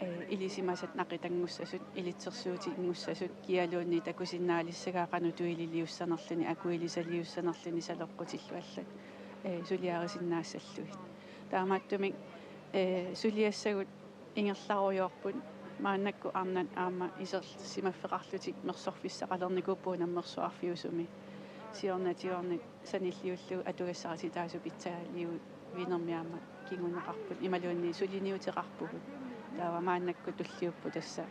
ee, ilisimasat naqitanngussasoq, ilitsersuutinngussasoq, kialuunniit takusinnaalissagaa qanoq tuililiussanerluni, akuilisaliussanerluni saleqqutillu allat, ee, suliarisinnaassallugit. Taamaattumik, ee, suliassagut ingerlarujoorput, maannakkut arnat aamma isersimaffeqarlutik mersorfissaqalernikuupput unammersuarfiusumi. Siornatigoornit sanilliullugu atugassarititaasut pitsaaliuinermi aamma kinguneqarput imaluunniit suliniuteqarpugut. Taava maannakkut tulliupput tassa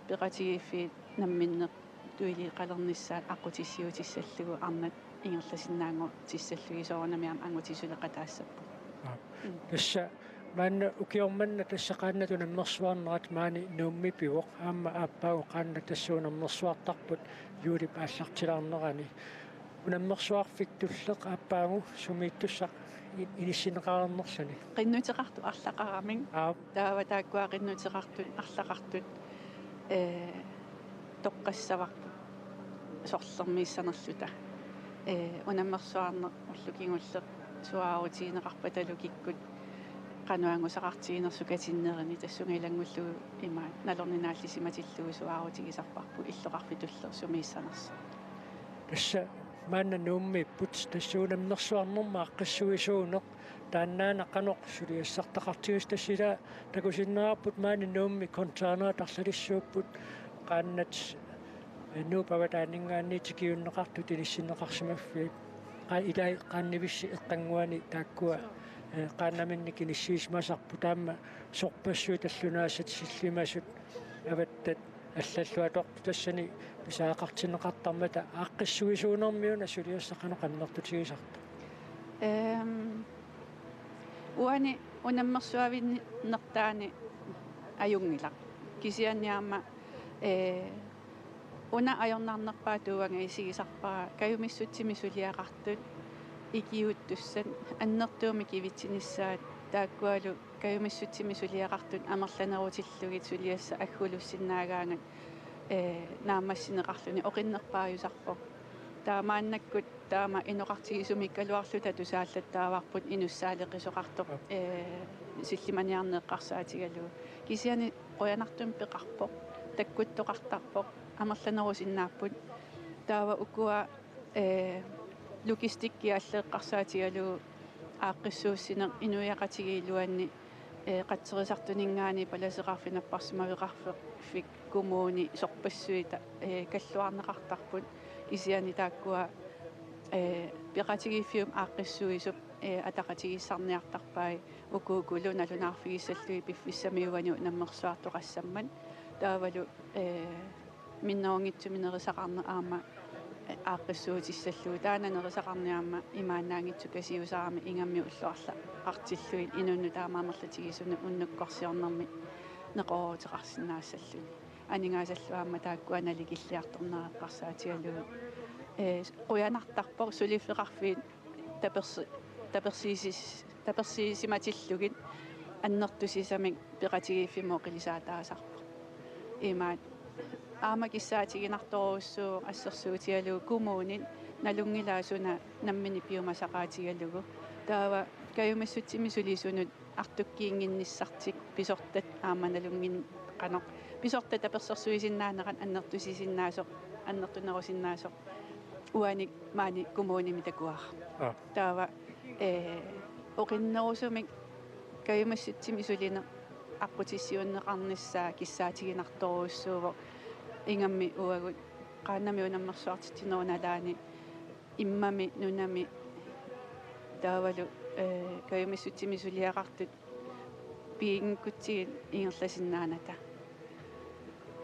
peqatigiiffiit namminneq tuiliqalernissaat aqqutissiuutissallugu arnat ingerlasinnaanngortissallugit soorunami aamma angutit suleqataassapput. Aap. Mm. Tassa maanna ukioq manna tassa qaannat unammersuarnerat maani Nuummi pivoq aamma aappaagu qaannat tassa unammersuartarput juulip aallartilaarnerani. Unammersuarfik tulleq aappaagu sumiittussaq i-, inissinneqareernerluni. Qinnuteqartut arlaqaramik. Aap. Taava taakkua qinnuteqartut arlaqartut, ee, toqqassavarput sorlermiissanerluta. Ee, unammersuarneq ulloq kingulleq suaarutigineqarpatalu kikkut qanoq angusaqartiginersut katinnerini tassunga ilanngullugu imaat nalorninaallisimatigalugu suaarutigisarparput illoqarfik tulleq sumiissanersoq. Tassa maanna Nuummiipput, tassa unammersuarnermi aaqqissuisuuneq, taannaana qanoq suliassartaqartigisoq, tassa ila takusinnaavarput maani Nuummi containerit arlalissuupput, qaannat, eh, Nuup avataaninngaanniit tikiunneqartut inissinneqarsimaffiit. Qa-, ilai qaannivissi eqqannguani taakkua, eh, qaannaminnik inissiisimasarput, taama sorpassuit tallunaasat sillimasut avattat allallu atortut tassani pisariaqartinneqartarmata aaqqissuisuunermi una suliassaq qanoq annertutigisartoq? Ehm, uani unammersuavinnertaani ajunngilaq. Kisianni aamma, ee, una ajornarnerpaatut uanga isigisarpara kajumissutsimik suliaqartut ikiuuttussat annertuumik kivitsinissaat taakkualu kajumissutsimik suliaqartut amerlanerutillugit suliassaq aggulussinnaagaangat, ee, naammassineqarluni oqinnerpaajusarpoq. Taava maannakkut taama inoqartigisumikkaluarluta tusaallattaavarput inussaaleqisoqartoq, ee, sillimaniarneq eqqarsaatigalugu. Kisianni qujanartumik peqarpoq, takkuttoqartarpoq, amerlanerusinnaapput. Taava ukua, ee, logistikki allat eqqarsaatigalugu aaqqissuussineq inuiaqatigiit iluanni, ee, qatserisartuninngaanniit palaseqarfik napparsimmaveqarfik kommuni sorpassuit, ee, kalluarneqartarput, kisianni taakkua, ee, peqatigiiffiup aaqqissuisup, ee, ataqatigiissaarniartarpai ukukulu nalunaarfigissallugit piffissami uani unammersuartoqassammat. Taavalu, ee, minnerunngitsumik nerisaqarneq aamma, ee, aaqqissuutissallugu. Taanna nerisaqarneq aamma imaannaanngitsoq Kasiusarami ingammik ullut arlaqartillugit inunnut taama amerlatigisunut unnukkorsiornermik neqerooruteqarsinnaassalluni. Aningaasallu aamma taakkua nalikilliartornerat eqqarsaatigalugu. Ee, qujanartarpoq suliffeqarfiit tapersi-, tapersiisis-, tapersiisimatillugit annertusisamik peqatigiiffimmut oqilisaataasarpoq. Imaat aamma kissaatiginartorujussuuvoq assersuutigalugu kommunit nalunngilaat suna nammineq piumasaqaatigalugu. Taava kajumissutsimik sulisunut artukkiinnginnissartik pisortat aamma nalunnginnaq qanoq. Pisortat tapersersuisinnaanerat annertusisinnaasoq, annertunerusinnaasoq uani maani kommunimi takuara. Aa. Taava, ee, oqinnerusumik kajumissutsimik sulineq aqqutissiuunneqarnissaa kissaatiginartorujussuuvoq ingammik uagut qaannamik unammersuartitsinerup nalaani immami nunami taavalu, ee, kajumissutsimik suliaqartut piginngikkutsigu ingerlasinnaanata.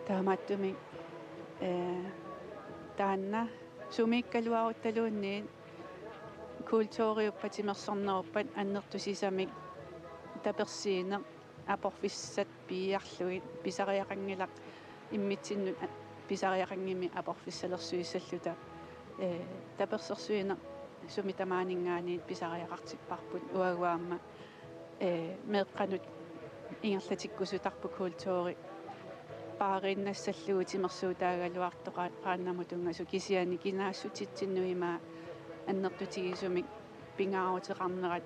Taamaattumik, ee, taanna sumiikkaluaruttaluunniit kulturiuppat timersorneruppat annertusisamik tapersiineq aporfissat piiarlugit pisariaqanngilaq immitsinnut a-, pisariaqanngimmat aporfissalersuissalluta, ee, tapersersuineq sumi tamaaninngaanniit pisariaqartipparput uagut aamma, ee, meeqqanut ingerlatikkusutarput kulturi paariinnassallugu timersuutaagaluartoq qa-, qaannamut tunngasut kisianni kinaassutitsinnut ima annertutigisumik pingaaruteqarnerat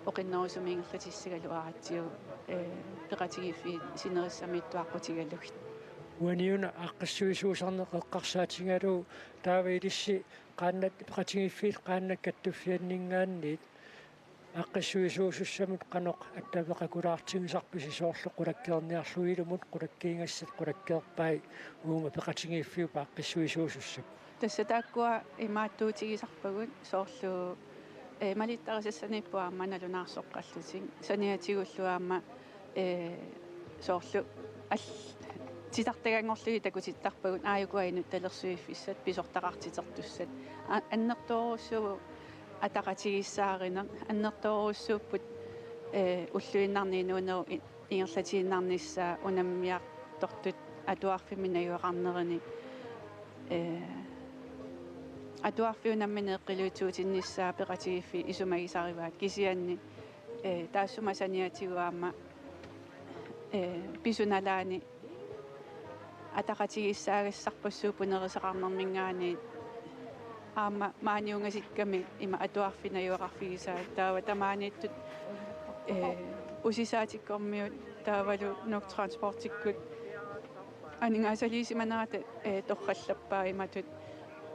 oqinnerusumik ingerlatissagaluaratsigu, ee, peqatigiiffiit sinerissamiittuaqqutigalugit. Uaniuna aaqqissuisuusarneq eqqarsaatigalugu taava ilissi qaannat peqatigiiffiit qaannat kattuffianninngaanniit aaqqissuisuusussamut qanoq attaveqakulaartigisarpisi soorlu qulakkeerniarlugu ilumut qulakkiigassat qulakkeerpai uuma peqatigiiffiup aaqqissuisuusussap? Tassa taakkua imaattuutigisarpagut soorlu, ee, malittarisassaniippoq aamma nalunaarsoqqallutik saniatigullu aamma, ee, soorlu al-, titartaganngorlugit takutittarpagut aajuku ainut talersuiffissat pisortaqartitertussat. A-, annertoorujussuuvoq ataqatigiissaarineq, annertoorujussuupput, ee, ulluinnarni inuunerup i-, ingerlatiinnarnissaa unammiartortut atuarfimmi najugaqarnerini, ee, Atuarfiup nammineq eqqiluitsuutinnissaa peqatigiiffiit isumagisarivaat kisianni, ee, taassuma saniatigut aamma, ee, pisut nalaani ataqatigiissaagassarpassuupput nerisaqarnerminngaanniit aamma maaniungasikkamik ima atuarfik najugaqarfigisaat taava tamaaniittut, ee, usisaatikkormiut taavalu Nuuk Transportikkut aningaasaliisimanerata, ee, torrallappaa imatut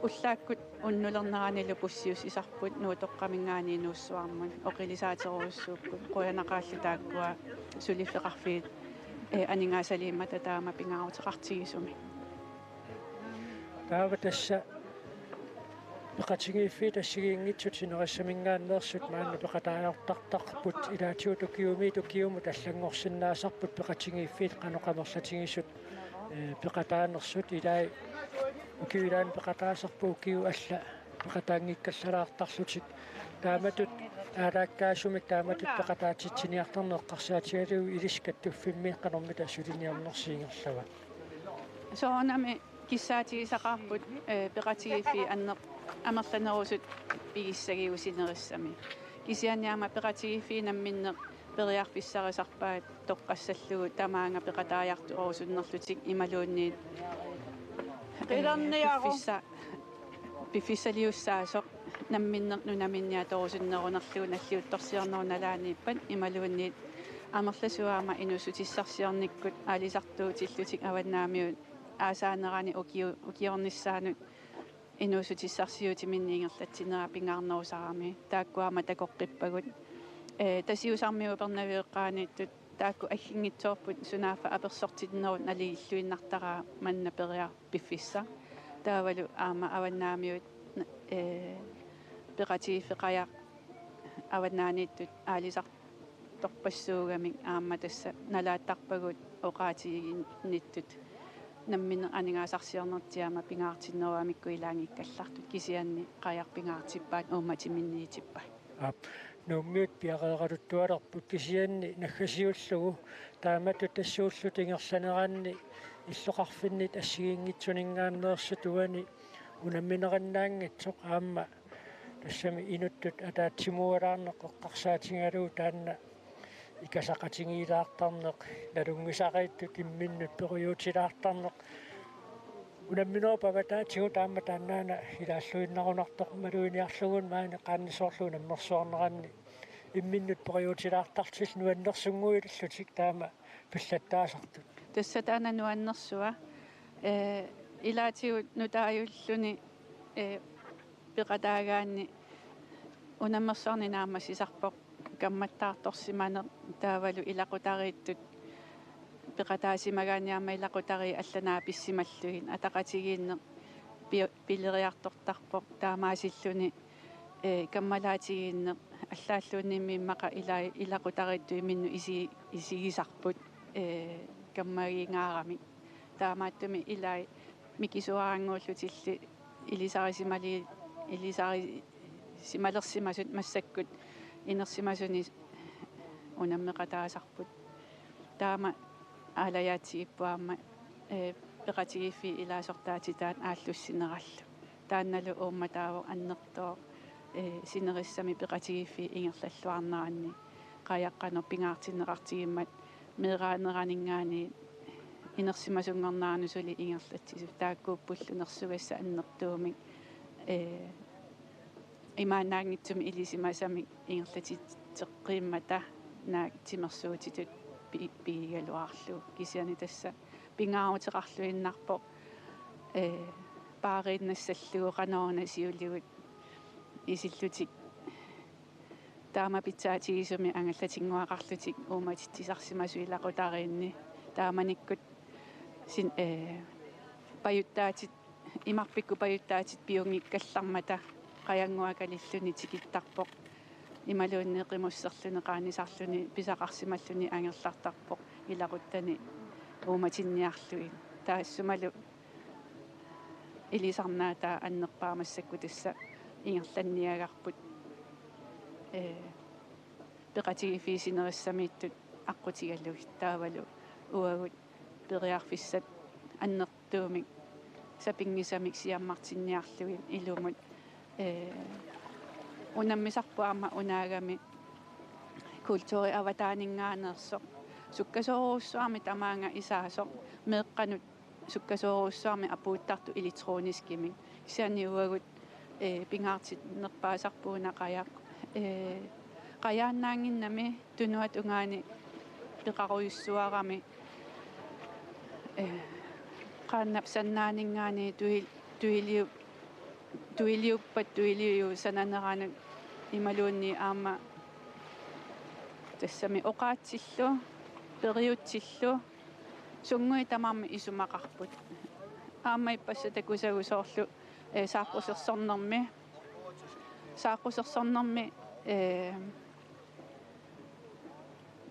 ullaakkut unnulerneranilu bussiussisarput Nuutoqqaminngaanniit Nuussuarmut oqilisaaterujussuupput qujanaqaallu taakkua suliffeqarfiit, ee, aningaasaliimmata taama pingaaruteqartigisumik. Taava tassa peqatigiiffiit assigiinngitsut sinerissaminngaanneersut maanna peqataajartortarput ilaatigut ukiumiit ukiumut allanngorsinnaasarput peqatigiiffiit qanoq amerlatigisut, ee, peqataanersut ilai ukiup ilaani peqataasarput ukiut alla peqataanngikkallartarlutik taamatut aalaakkaasumik taamatut peqataatitsiniartarneq eqqarsaatigalugu ilissi kattuffimmi qanormita suliniarnersi ingerlava? Soorunami kissaatigisaqaarput, ee, peqatigiiffiit anner-, amerlanerusut pigissagigut sinerissami. Kisianni aamma peqatigiiffiit namminneq periarfissarisarpaat toqqassallugu tamaanga peqataajartorusunnerlutik imaluunniit, ee, Qilerniaru. piffissa-, piffissaliussaasoq namminneq nunaminni atorusunnerunerlugu nalliuttorsiornerup nalaaniippat imaluunniit amerlasuut aamma inuussutissarsiornikkut aalisartuutillutik avannaamiut aasaanerani ukiu-, ukiornissaanut inuussutissarsiutiminnik ingerlatsinerat pingaarnerusarami taakkua aamma takoqqippagut. Ee, Tasiusarmiut Upernavik eqqaaniittut taakku agginngitsoorput sunaaffa apersortinnerup naligiilluinnartaraa manna periarfik piffissaq. Taavalu aamma avannaamiut, ee, peqatigiiffeqajaq avannaaniittut aalisartorpassuugamik aamma tassa nalaattarpagut oqaatiginnittut namminneq aningaasarsiornertik aamma pingaartinnerugamikku ilaanngikkallartut kisianni qajaq pingaartippaat uummatiminniitippai. Aap, Nuummiut piareeraluttualerput kisianni naggasiullugu taamatut tassuullutik ingerlaneranni illoqarfinnit assigiinngitsuninngaanneersut uani unamminerinnaanngitsoq aamma tassami inuttut ataatsimuualaarneq eqqarsaatigalugu taanna ikasaqatigiilaartarneq nalunngisariittut imminnut periutilaartarneq unamminerup avataatigut aamma taannaana ilaalluinnarunartoq maluginiarlugu maani qaannersoorlugu nammersuarneranni imminnut periutilaartartillu nuannersunnguillutik taama pillattaasartut. Tassa taanna nuannersua, ee, ilaatigut nutaajulluni, ee, peqataagaanni unammersuarneq naammassisarpoq kammattaartorsimaneq taavalu ilaqutariittut peqataasimagaanni aamma ilaqutariit allanaapissimallugit ataqatigiinneq pi-, pileriartortarpoq taamaasilluni, ee, kammalaatigiinneq allaalluunniimmi immaqa ilai ilaqutariittut imminnut isi-, isigisarput, ee, kammagingaaramik. Taamaattumik ilai mikisuaraannguullutilli ilisarisimali-, ilisarisimalersimasut massakkut inersimasuni unammeqataasarput. Taama aalajaatsigipput aamma, ee, peqatigiiffiit ilaasortaatitaat aallussinerallu. Taannalu uummataavoq annertooq, ee, sinerissami peqatigiiffiit ingerlalluarneranni qajaq qanoq pingaartinneqartigimmat meeraaneraninngaanniit inersimasunngornerani suli ingerlatsisut taakkuuppullu nersugassat annertuumik, ee, imaannaanngitsumik ilisimasamik ingerlatitseqqiimmata naak timersuutitut pi-, pigigaluarlugu. Kisianni tassa pingaaruteqarluinnarpoq, ee, paariinnassallugu qanoruna siuligut isillutik taama pitsaatigisumik angallatinnguaqarlutik uummatitsisarsimasut ilaqutariinni. Taamanikkut sin-, ee, pajuttaatit, imarpikkut pajuttaatit piunngikkallarmata qajannguakalilluni tikittarpoq. Imaluunniit qimusserluni qaanisarluni pisaqarsimalluni angerlartarpoq ilaquttani uummatinniarlugit. Taassumalu ilisarnaataa annerpaaq massakkut tassa ingerlanniagarput, ee, peqatigiiffiit sinerissamiittut aqqutigalugit taavalu uagut periarfissat annertuumik sapinngisamik siammartinniarlugit ilumut Ee, unammisarput aamma unaagami kulturi avataaninngaanneersoq, sukkasoorujussuarmik tamaanga isaasoq, meeqqanut sukkasoorujussuarmik apuuttartut elektroniskimik. Kisianni uagut, ee, pingaartinnerpaasarput una qajaq. Ee, qajaannaannginnami tunuata tungaani peqarujussuarami, ee, qaannap sannaaninngaanniit tui-, tuiliu-, tuiliuppat tuiliuut sananeranut imaluunniit aamma tassami oqaatsillu, periutsillu, sunnguit tamarmik isumaqarput. Aamma ippassaq takusagut soorlu, ee, saaqqusersornermi, saaqqusersornermi, ee,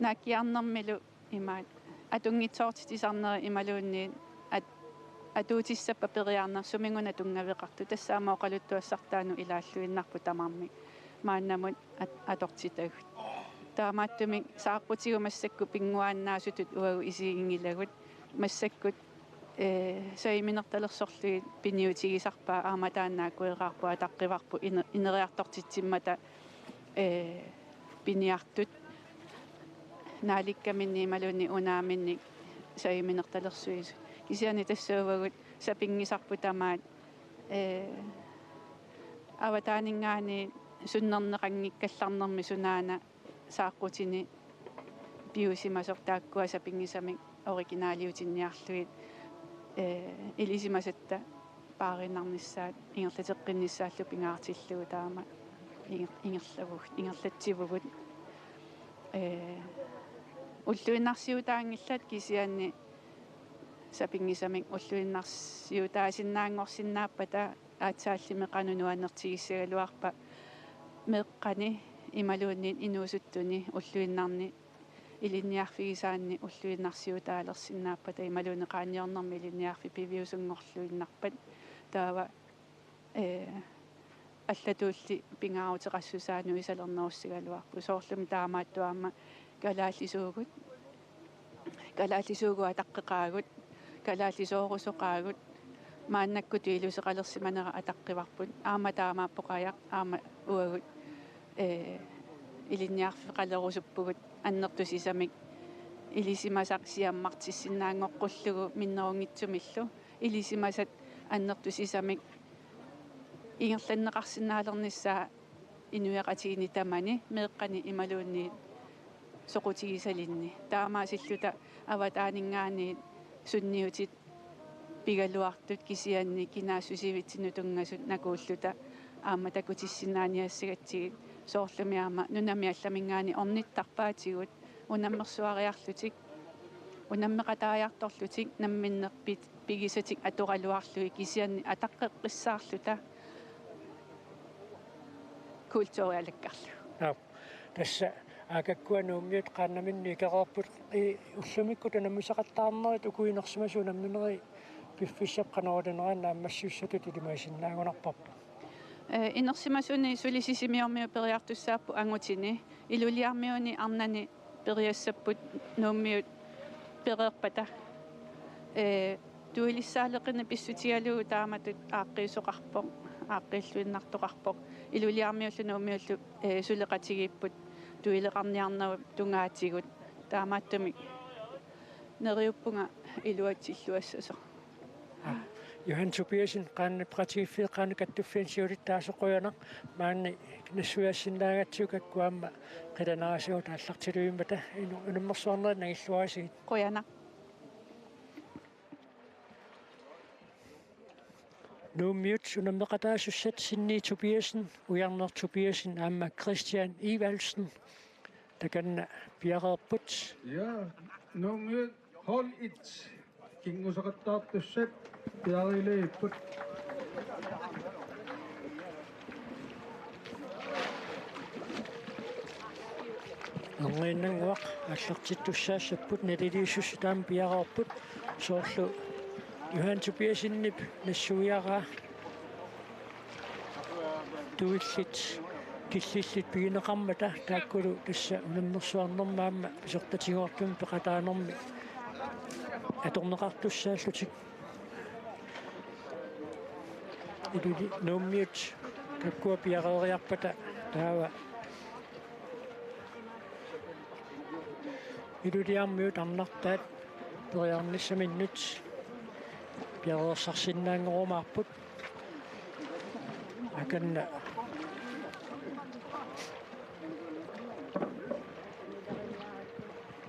naakkiarnermilu imaat atunngitsoortitsisarneri imaluunniit at-, atuutissappat periarneq suminnguuna tunngaveqartoq, tassa aamma oqaluttuassartaanut ilaalluinnarput tamarmik maannamut at-, atortitagut. Taamaattumik saaqqutigut massakkut pinnguaannaasutut uagut isiginngilagut, massakkut, ee, saviminertalersorlugit piniutigisarpaat, aamma taanna akueraarput, ataqqivarput ine-, ineriartortitsimmata, ee, piniartut naalikkaminnik imaluunniit unaaminnik saviminertalersuisut. Kisianni tassa uagut sapinngisarput tamaat, ee, avataaninngaanniit sunnerneqanngikkallarnermi sunaana saaqqutini piusimasoq taakkua sapinngisamik originaliutinniarlugit, ee, ilisimasatta paariinnarnissaat ingerlateqqinnissaat pingaartillugu taama inger-, ingerlavugut, ingerlatsivugut. Ee, ulluinnarsiutaanngillat kisianni sapinngisamik ulluinnarsiutaasinnaanngorsinnaappata aatsaallimi qanoq nuannertigissagaluarpa meeqqani imaluunniit inuusuttuni ulluinnarni ilinniarfigisaanni ulluinnarsiutaalersinnaappata imaluunniit qaanniornermi ilinniarfik piviusunngorluinnarpat. Taava, ee, allatulli pingaaruteqassusaa nuisalernerussagaluarpoq. Soorlumi taamaattoq aamma kalaallisuugut, kalaallisuugut ataqqeqaagut, kalaallisoorusoqaagut, maannakkut iluseqalersimanera ataqqivarput. Aamma taamaappoq qajaq, aamma uagut, ee, ilinniarfeqalerusuppugut annertusisamik ilisimasaq siammartissinnaanngoqqullugu minnerunngitsumillu, ilisimasat annertusisamik ingerlanneqarsinnaalernissaa inuiaqatigiinni tamani meeqqani imaluunniit soqutigisalinni. Taamaasilluta avataaninngaanniit sunniutit pigaluartut kisianni kinaassusivitsinnut tunngasut nakuulluta aamma takutissinnaaniassagatsigit, soorlumi aamma nunami allaminngaanniit ornittarpaatigut unammersuariarlutik, unammeqataajartorlutik, namminneq pit-, pigisatik atoraluarlugit kisianni ataqqeqqissaarluta kulturialakkarlugu. Aap, tassa aakakkua Nuummiut qaannaminnut ikereerput, i-, ullumikkut unammisaqattaarnerit uku inersimasut unamminerit piffissap qanoq ilinerani naammassissutut ilimagisinnaagunarparput? Ee, inersimasuni suli Sisimiormiut periartussaapput angutini, Ilulissarmiuni arnani periassapput Nuummiut pereerpata. Ee, tuilissaaleqineq pissutigalugu taamatut aaqqiisoqarpoq, aaqqiilluinnartoqarpoq. Ilulissarmiullu Nuummiullu, ee, suleqatigiipput tuileqarniarnerup tungaatigut. Taamaattumik neriuppunga iluatsilluassasoq. Johan Tobiassen, qaannap peqatigiiffiit qaannap kattuffianut siulittaasoq, qujanaq maani nassuiaassinnaagatsigit, kakkua aamma qilanaarisagut aallartilermata, inu-, unammersuarnerit nangilluarisigit. Qujanaq. Nuummiut unammeqataasussat Sinni Tobiassen, Ujarneq Tobiassen aamma Christian Evaldsen takanna piareerput. Ja, Nuummiut hold et. Kinguseqattaartussat piareerput. Erniinnannguaq aallartittussaassapput, naliliissuseq taama piareerput, soorlu Johan Tobiassenip nassuiaraa tuillit killillit pigineqarmata, taakkulu tassa unammersuarnermi aamma pisortatigoortumik peqataanermi atorneqartussaallutik. Iluli Nuummiut Takkua piareeriarpata taava iluliarmiut arnartaat periarnissaminnut piareersarsinnaanngorumaarput. Akanna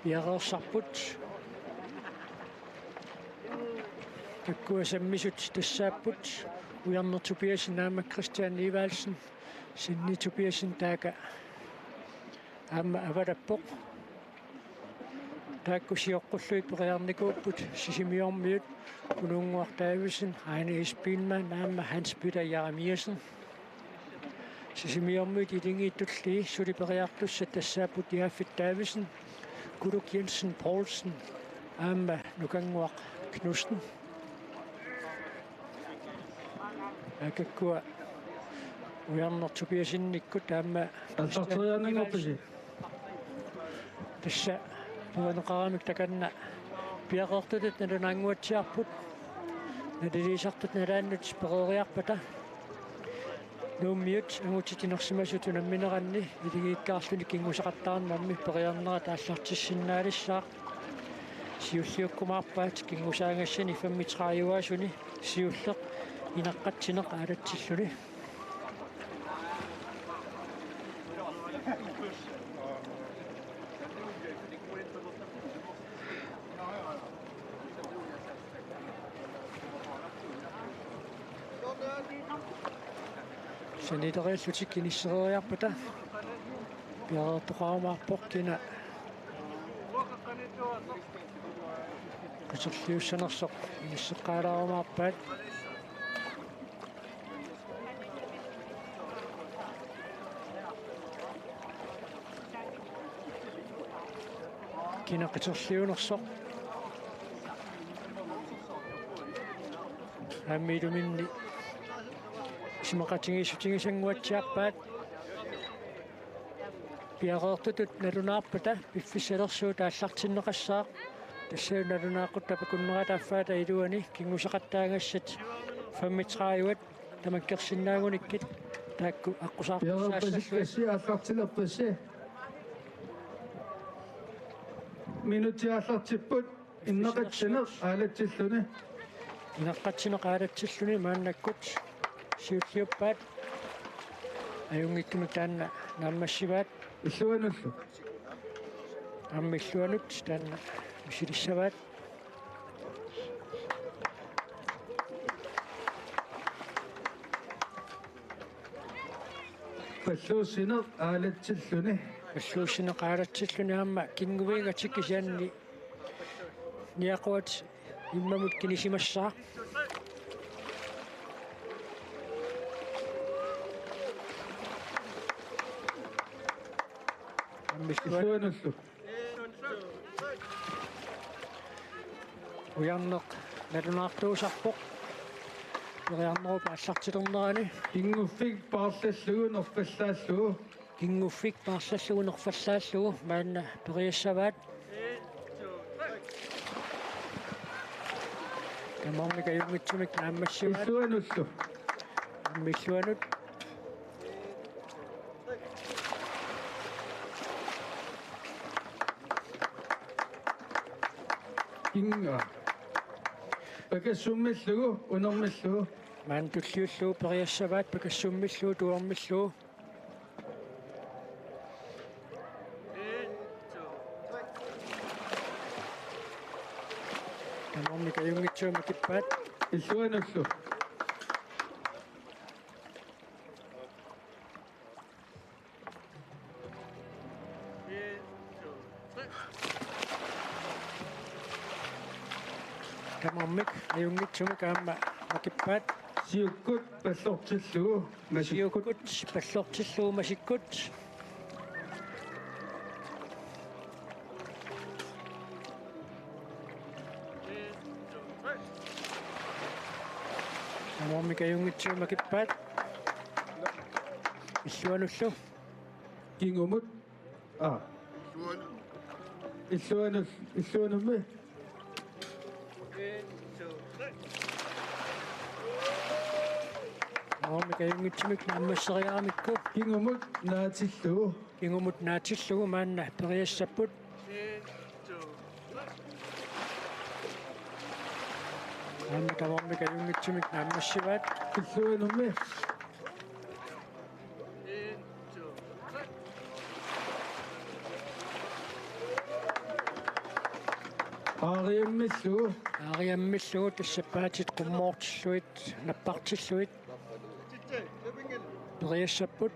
piareersarput. Takkua sammisut tassaapput Ujarneq Tobiassen aamma Christian Evaldsen, Sinni Tobiassen taaka aamma avalappoq. Taakku sioqqullugit periarnikuupput Sisimiormiut Kunuunnguaq Davidsen, Heine Esbinmann aamma Hans Peter Jeremiassen. Sisimiormiut ilingiittulli suli periartussat tassaapput Jaafit Davidsen, Kuluk Jensen Poulsen aamma Nukannguaq Knudsen. Aakakkua Ujarneq Tobiassenikkut aamma Allarteriaannanngorpisi. Tassa pereneqaramik takanna piareertutut nalunaannguatsiarput. Naliliisartut nalaannut pereeriarpata Nuummiut angutit inersimasut unammineranni ilingiikkaarluni kinngusaqattaarnermi periarnerat aallartissinnaalissaaq. Siulliukkumaarpaat kinngusaagassanni femogtredive-asuni siulleq inaqqatsineq aalatsilluni. Sanileriillutik inissereeriarpata piareertoqarumaarpoq kina qiterliussanersoq inisseqqaalaarumaarpaat. Kina qiterliunersoq. Aamma iluminni isumaqatigiissutigisannguatsiarpaat. Piareertutut nalunaarpata piffissalersuut aallartinneqassaaq. Tassa nalunaaquttap akunnerata affaata iluani kinngusaqattaagassat femogtredive tamakkersinnaagunikkit taakku aqqusaartussaassallutik. Piareerpasipassi aallartilerpassi. Minutsit aallartipput. Inneqatsineq aalatsilluni. Inneqatsineq aalatsilluni maannakkut siulliuppaat. Ajunngitsumik taanna naammassivaat. Illuanullu. Aamma illuanut taanna misilissavaat. Palluussineq aalatsilluni. Palluussineq aalatsilluni aamma kinguviigatik kisianni niaquat immamut kinisimassaaq. Aamma illuan- Illuanullu. Ujarneq nalunaartuusarpoq. Periarnerup aallartilernerani. Kinguffik paarlallugu nerfallaallugu. Kinguffik paarlallugu nerfallaallugu maanna periassavaat. Tamarmik ajunngitsumik naammassivaat. Illuanullu. Aamma illuanut. Kinga. Pakassummillugu, unermillugu. Maanna tulliullugu periassavaat pakassummillugu, tuormillugu. Tamarmik ajunngitsuat makippaat. Illuanullu. Tamarmik ajunngitsumik aamma makippaat. Siukkut pallortillugu masikkut. Siukkut pallortillugu masikkut. Tamarmik ajunngitsuat makippaat. Illuanullu. Kingumut. Aa. Illuanut, illuanummi. Tamarmik ajunngitsumik naammasseriaramikku. Kingumut naatillugu. Kingumut naatillugu maanna periassapput. Maanna tamarmik ajunngitsumik naammassivaat. Illuanummi. Aariammillugu. Aariammillugu, tassa paatit qummoortillugit, nappartillugit. Periassapput.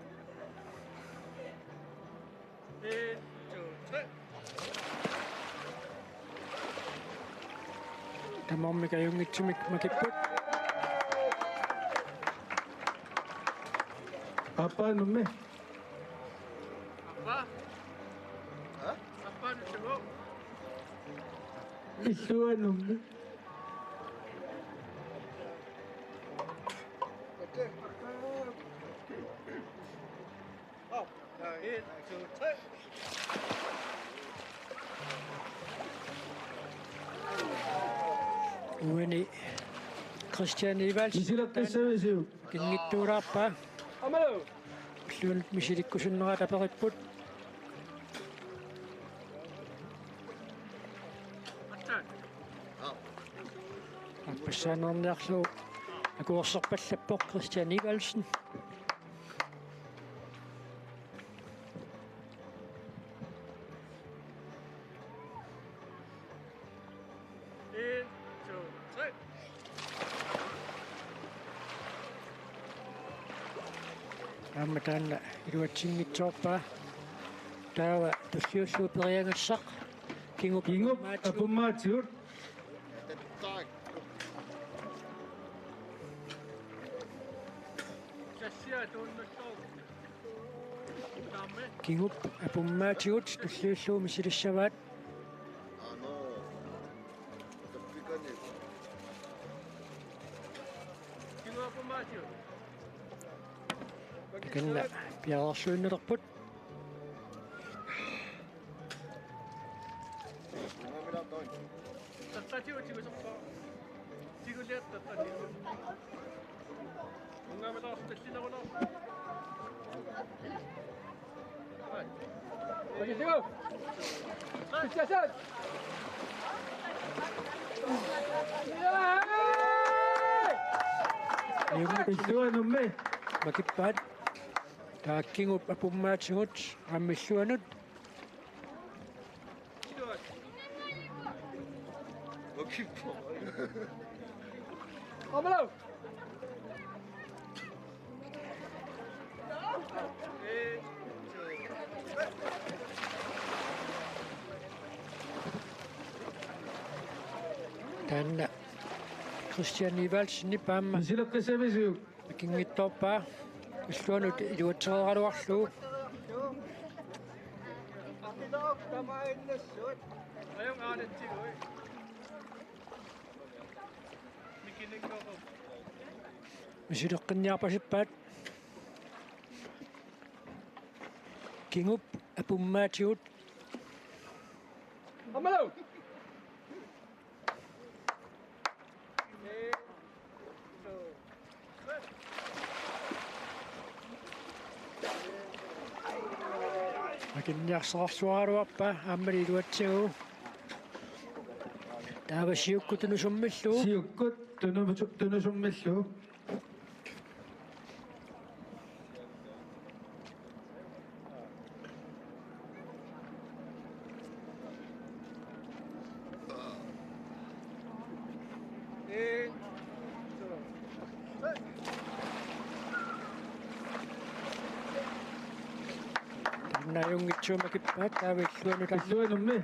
Tamarmik ajunngitsumik makipput. Aappaanummi. Illuanummi. Uani Christian Evaldsen. Misileqqissavisiuk? Kinngittuulaarpaa. Ulluunut misilikkusunnerat aperipput. Aappassaanniarlugu akuerserpallappoq Christian Evaldsen. En, to, tre. Aamma taanna iluatsinngitsoorpaa. Taava tulliullugu periagassaq. Kingup. Kingup apummaatigut. Apummaatigut. Kingup apummaatigut tulliullugu misilissavaat. Takanna piareersuinnalerput. Illuanummi. Makippaat. Taava Kingup apummaatigut aamma illuanut. Taanna Christian Evaldsenip aamma. Misileqqissavisiuk? Kinngitsoorpaa illuanut iluatsereeraluarlugu. Misileqqinniarpasippaat. Kingup apummaatigut. Makinniarsaarsuaraluarpaa aammali iluatsigu. Taava siukkut tunusummillugu. Siukkut tunu-, tunusummillugu. Taanna ajunngitsuumakippaa taava illuanut. Illuanummi.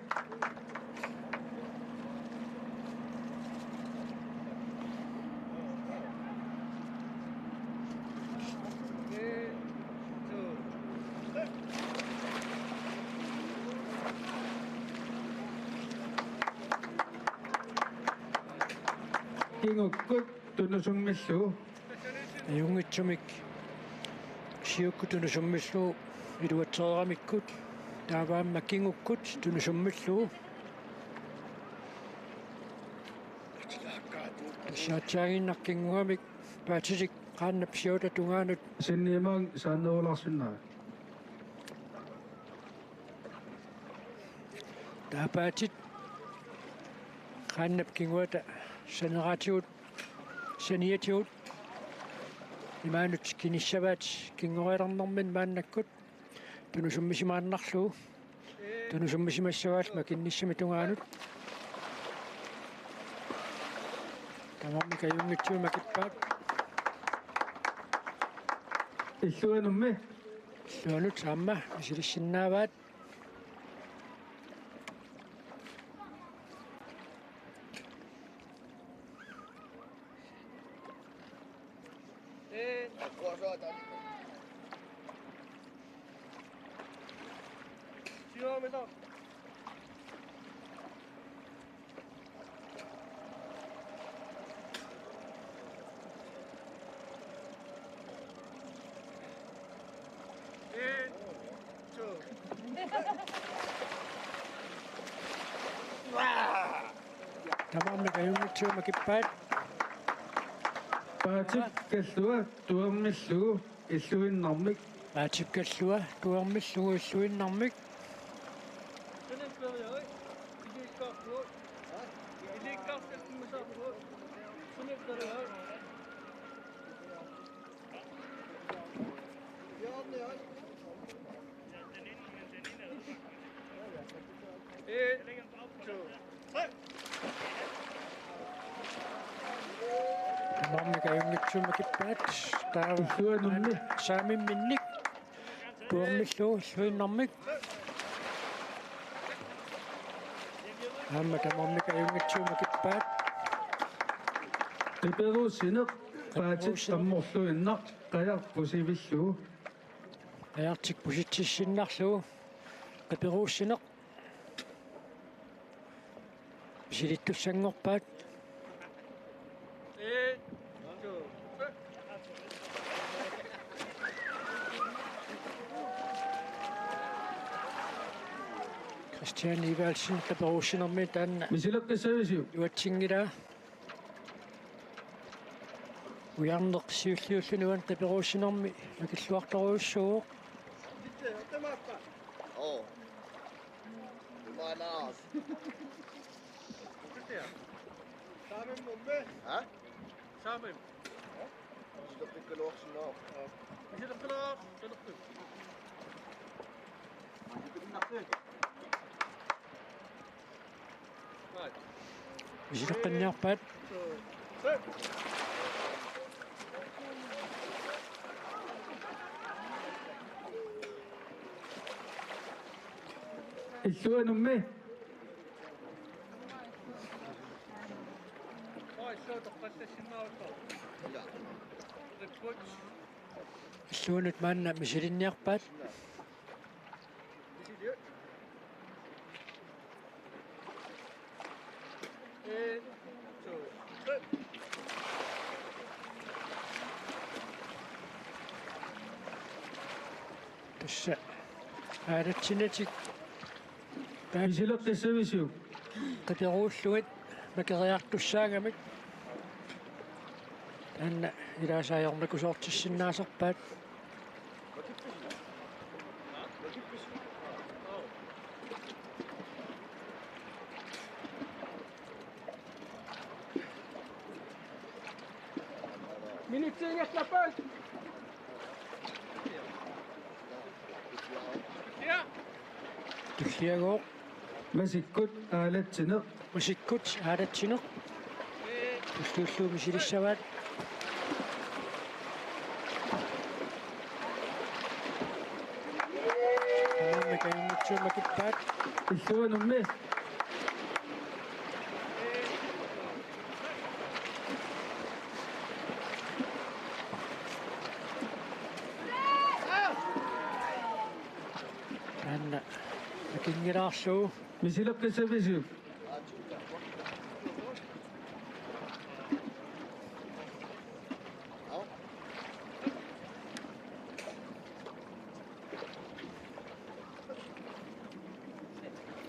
Kingukkut tunusummillugu. Ajunngitsumik siukkut tunusummillugu iluatsereeramikkut. Taava aamma kingukkut tunusummillugu. Tassa aatsaannguaq kinnguamik paatilik Qaannap siuata tungaanut. Sinniimaang saannerulaarsinnaa. Taava Paatit Qaannap kinguata saneraatigut, saniatigut imaanut kinissavaat kinngorialernermini maannakkut. Tunusummisimaannarlugu. Tunusummisimassavaallu makinnissami tungaanut. Tamarmik ajunngitsumik makippaat. Illuanummi. Illuanut aamma misilissinnaavaat. Tamarmik ajunngitsumik makippaat. Paatip Kallua tuermillugu illuinnarmik. Paatip Kallua tuermillugu illuinnarmik. Tamarmik ajunngitsumik makippaat. Taava illuanummi. Saamimminnik. Tuermillugu illuinnarmik. Aamma tamarmik ajunngitsumik makippaat. Qiperuussineq. Paatit tammorluinnaq qajarput sivillugu. Qajartik pusitsissinnarlugu. Qiperuussineq. Misilittussanngorpaat. Christian Evaldsen qiperuussinermi taanna. Misileqqissavisiuk? Iluatsinngilaa. Ujarneq siulliulluni uani qiperuussinermi makilluartorujussuuvoq. Oo. Imaanaas. Ha? Saamim. Misileqqikkaluarsinnaa. Misileqqilaa, salerput. Misileqqinniarpaat. Illuanummi. Illuanut maanna misilinniarpaat. Tassa aalatsinatik. Misileqqissavisiuk? Qiperuullugit makeriartussaagamik. Taanna ilaasa ajornakusoortissinnaasarpaat. Minutsit ingerlappaat. Tulliagooq. Masikkut aalatsineq. Masikkut aalatsineq. Tulliullugu misilissavaat. Tamarmik ajunngitsumik makippaat. Illuanummi. Taanna makinngilaarlugu. Misileqqissavisiuk?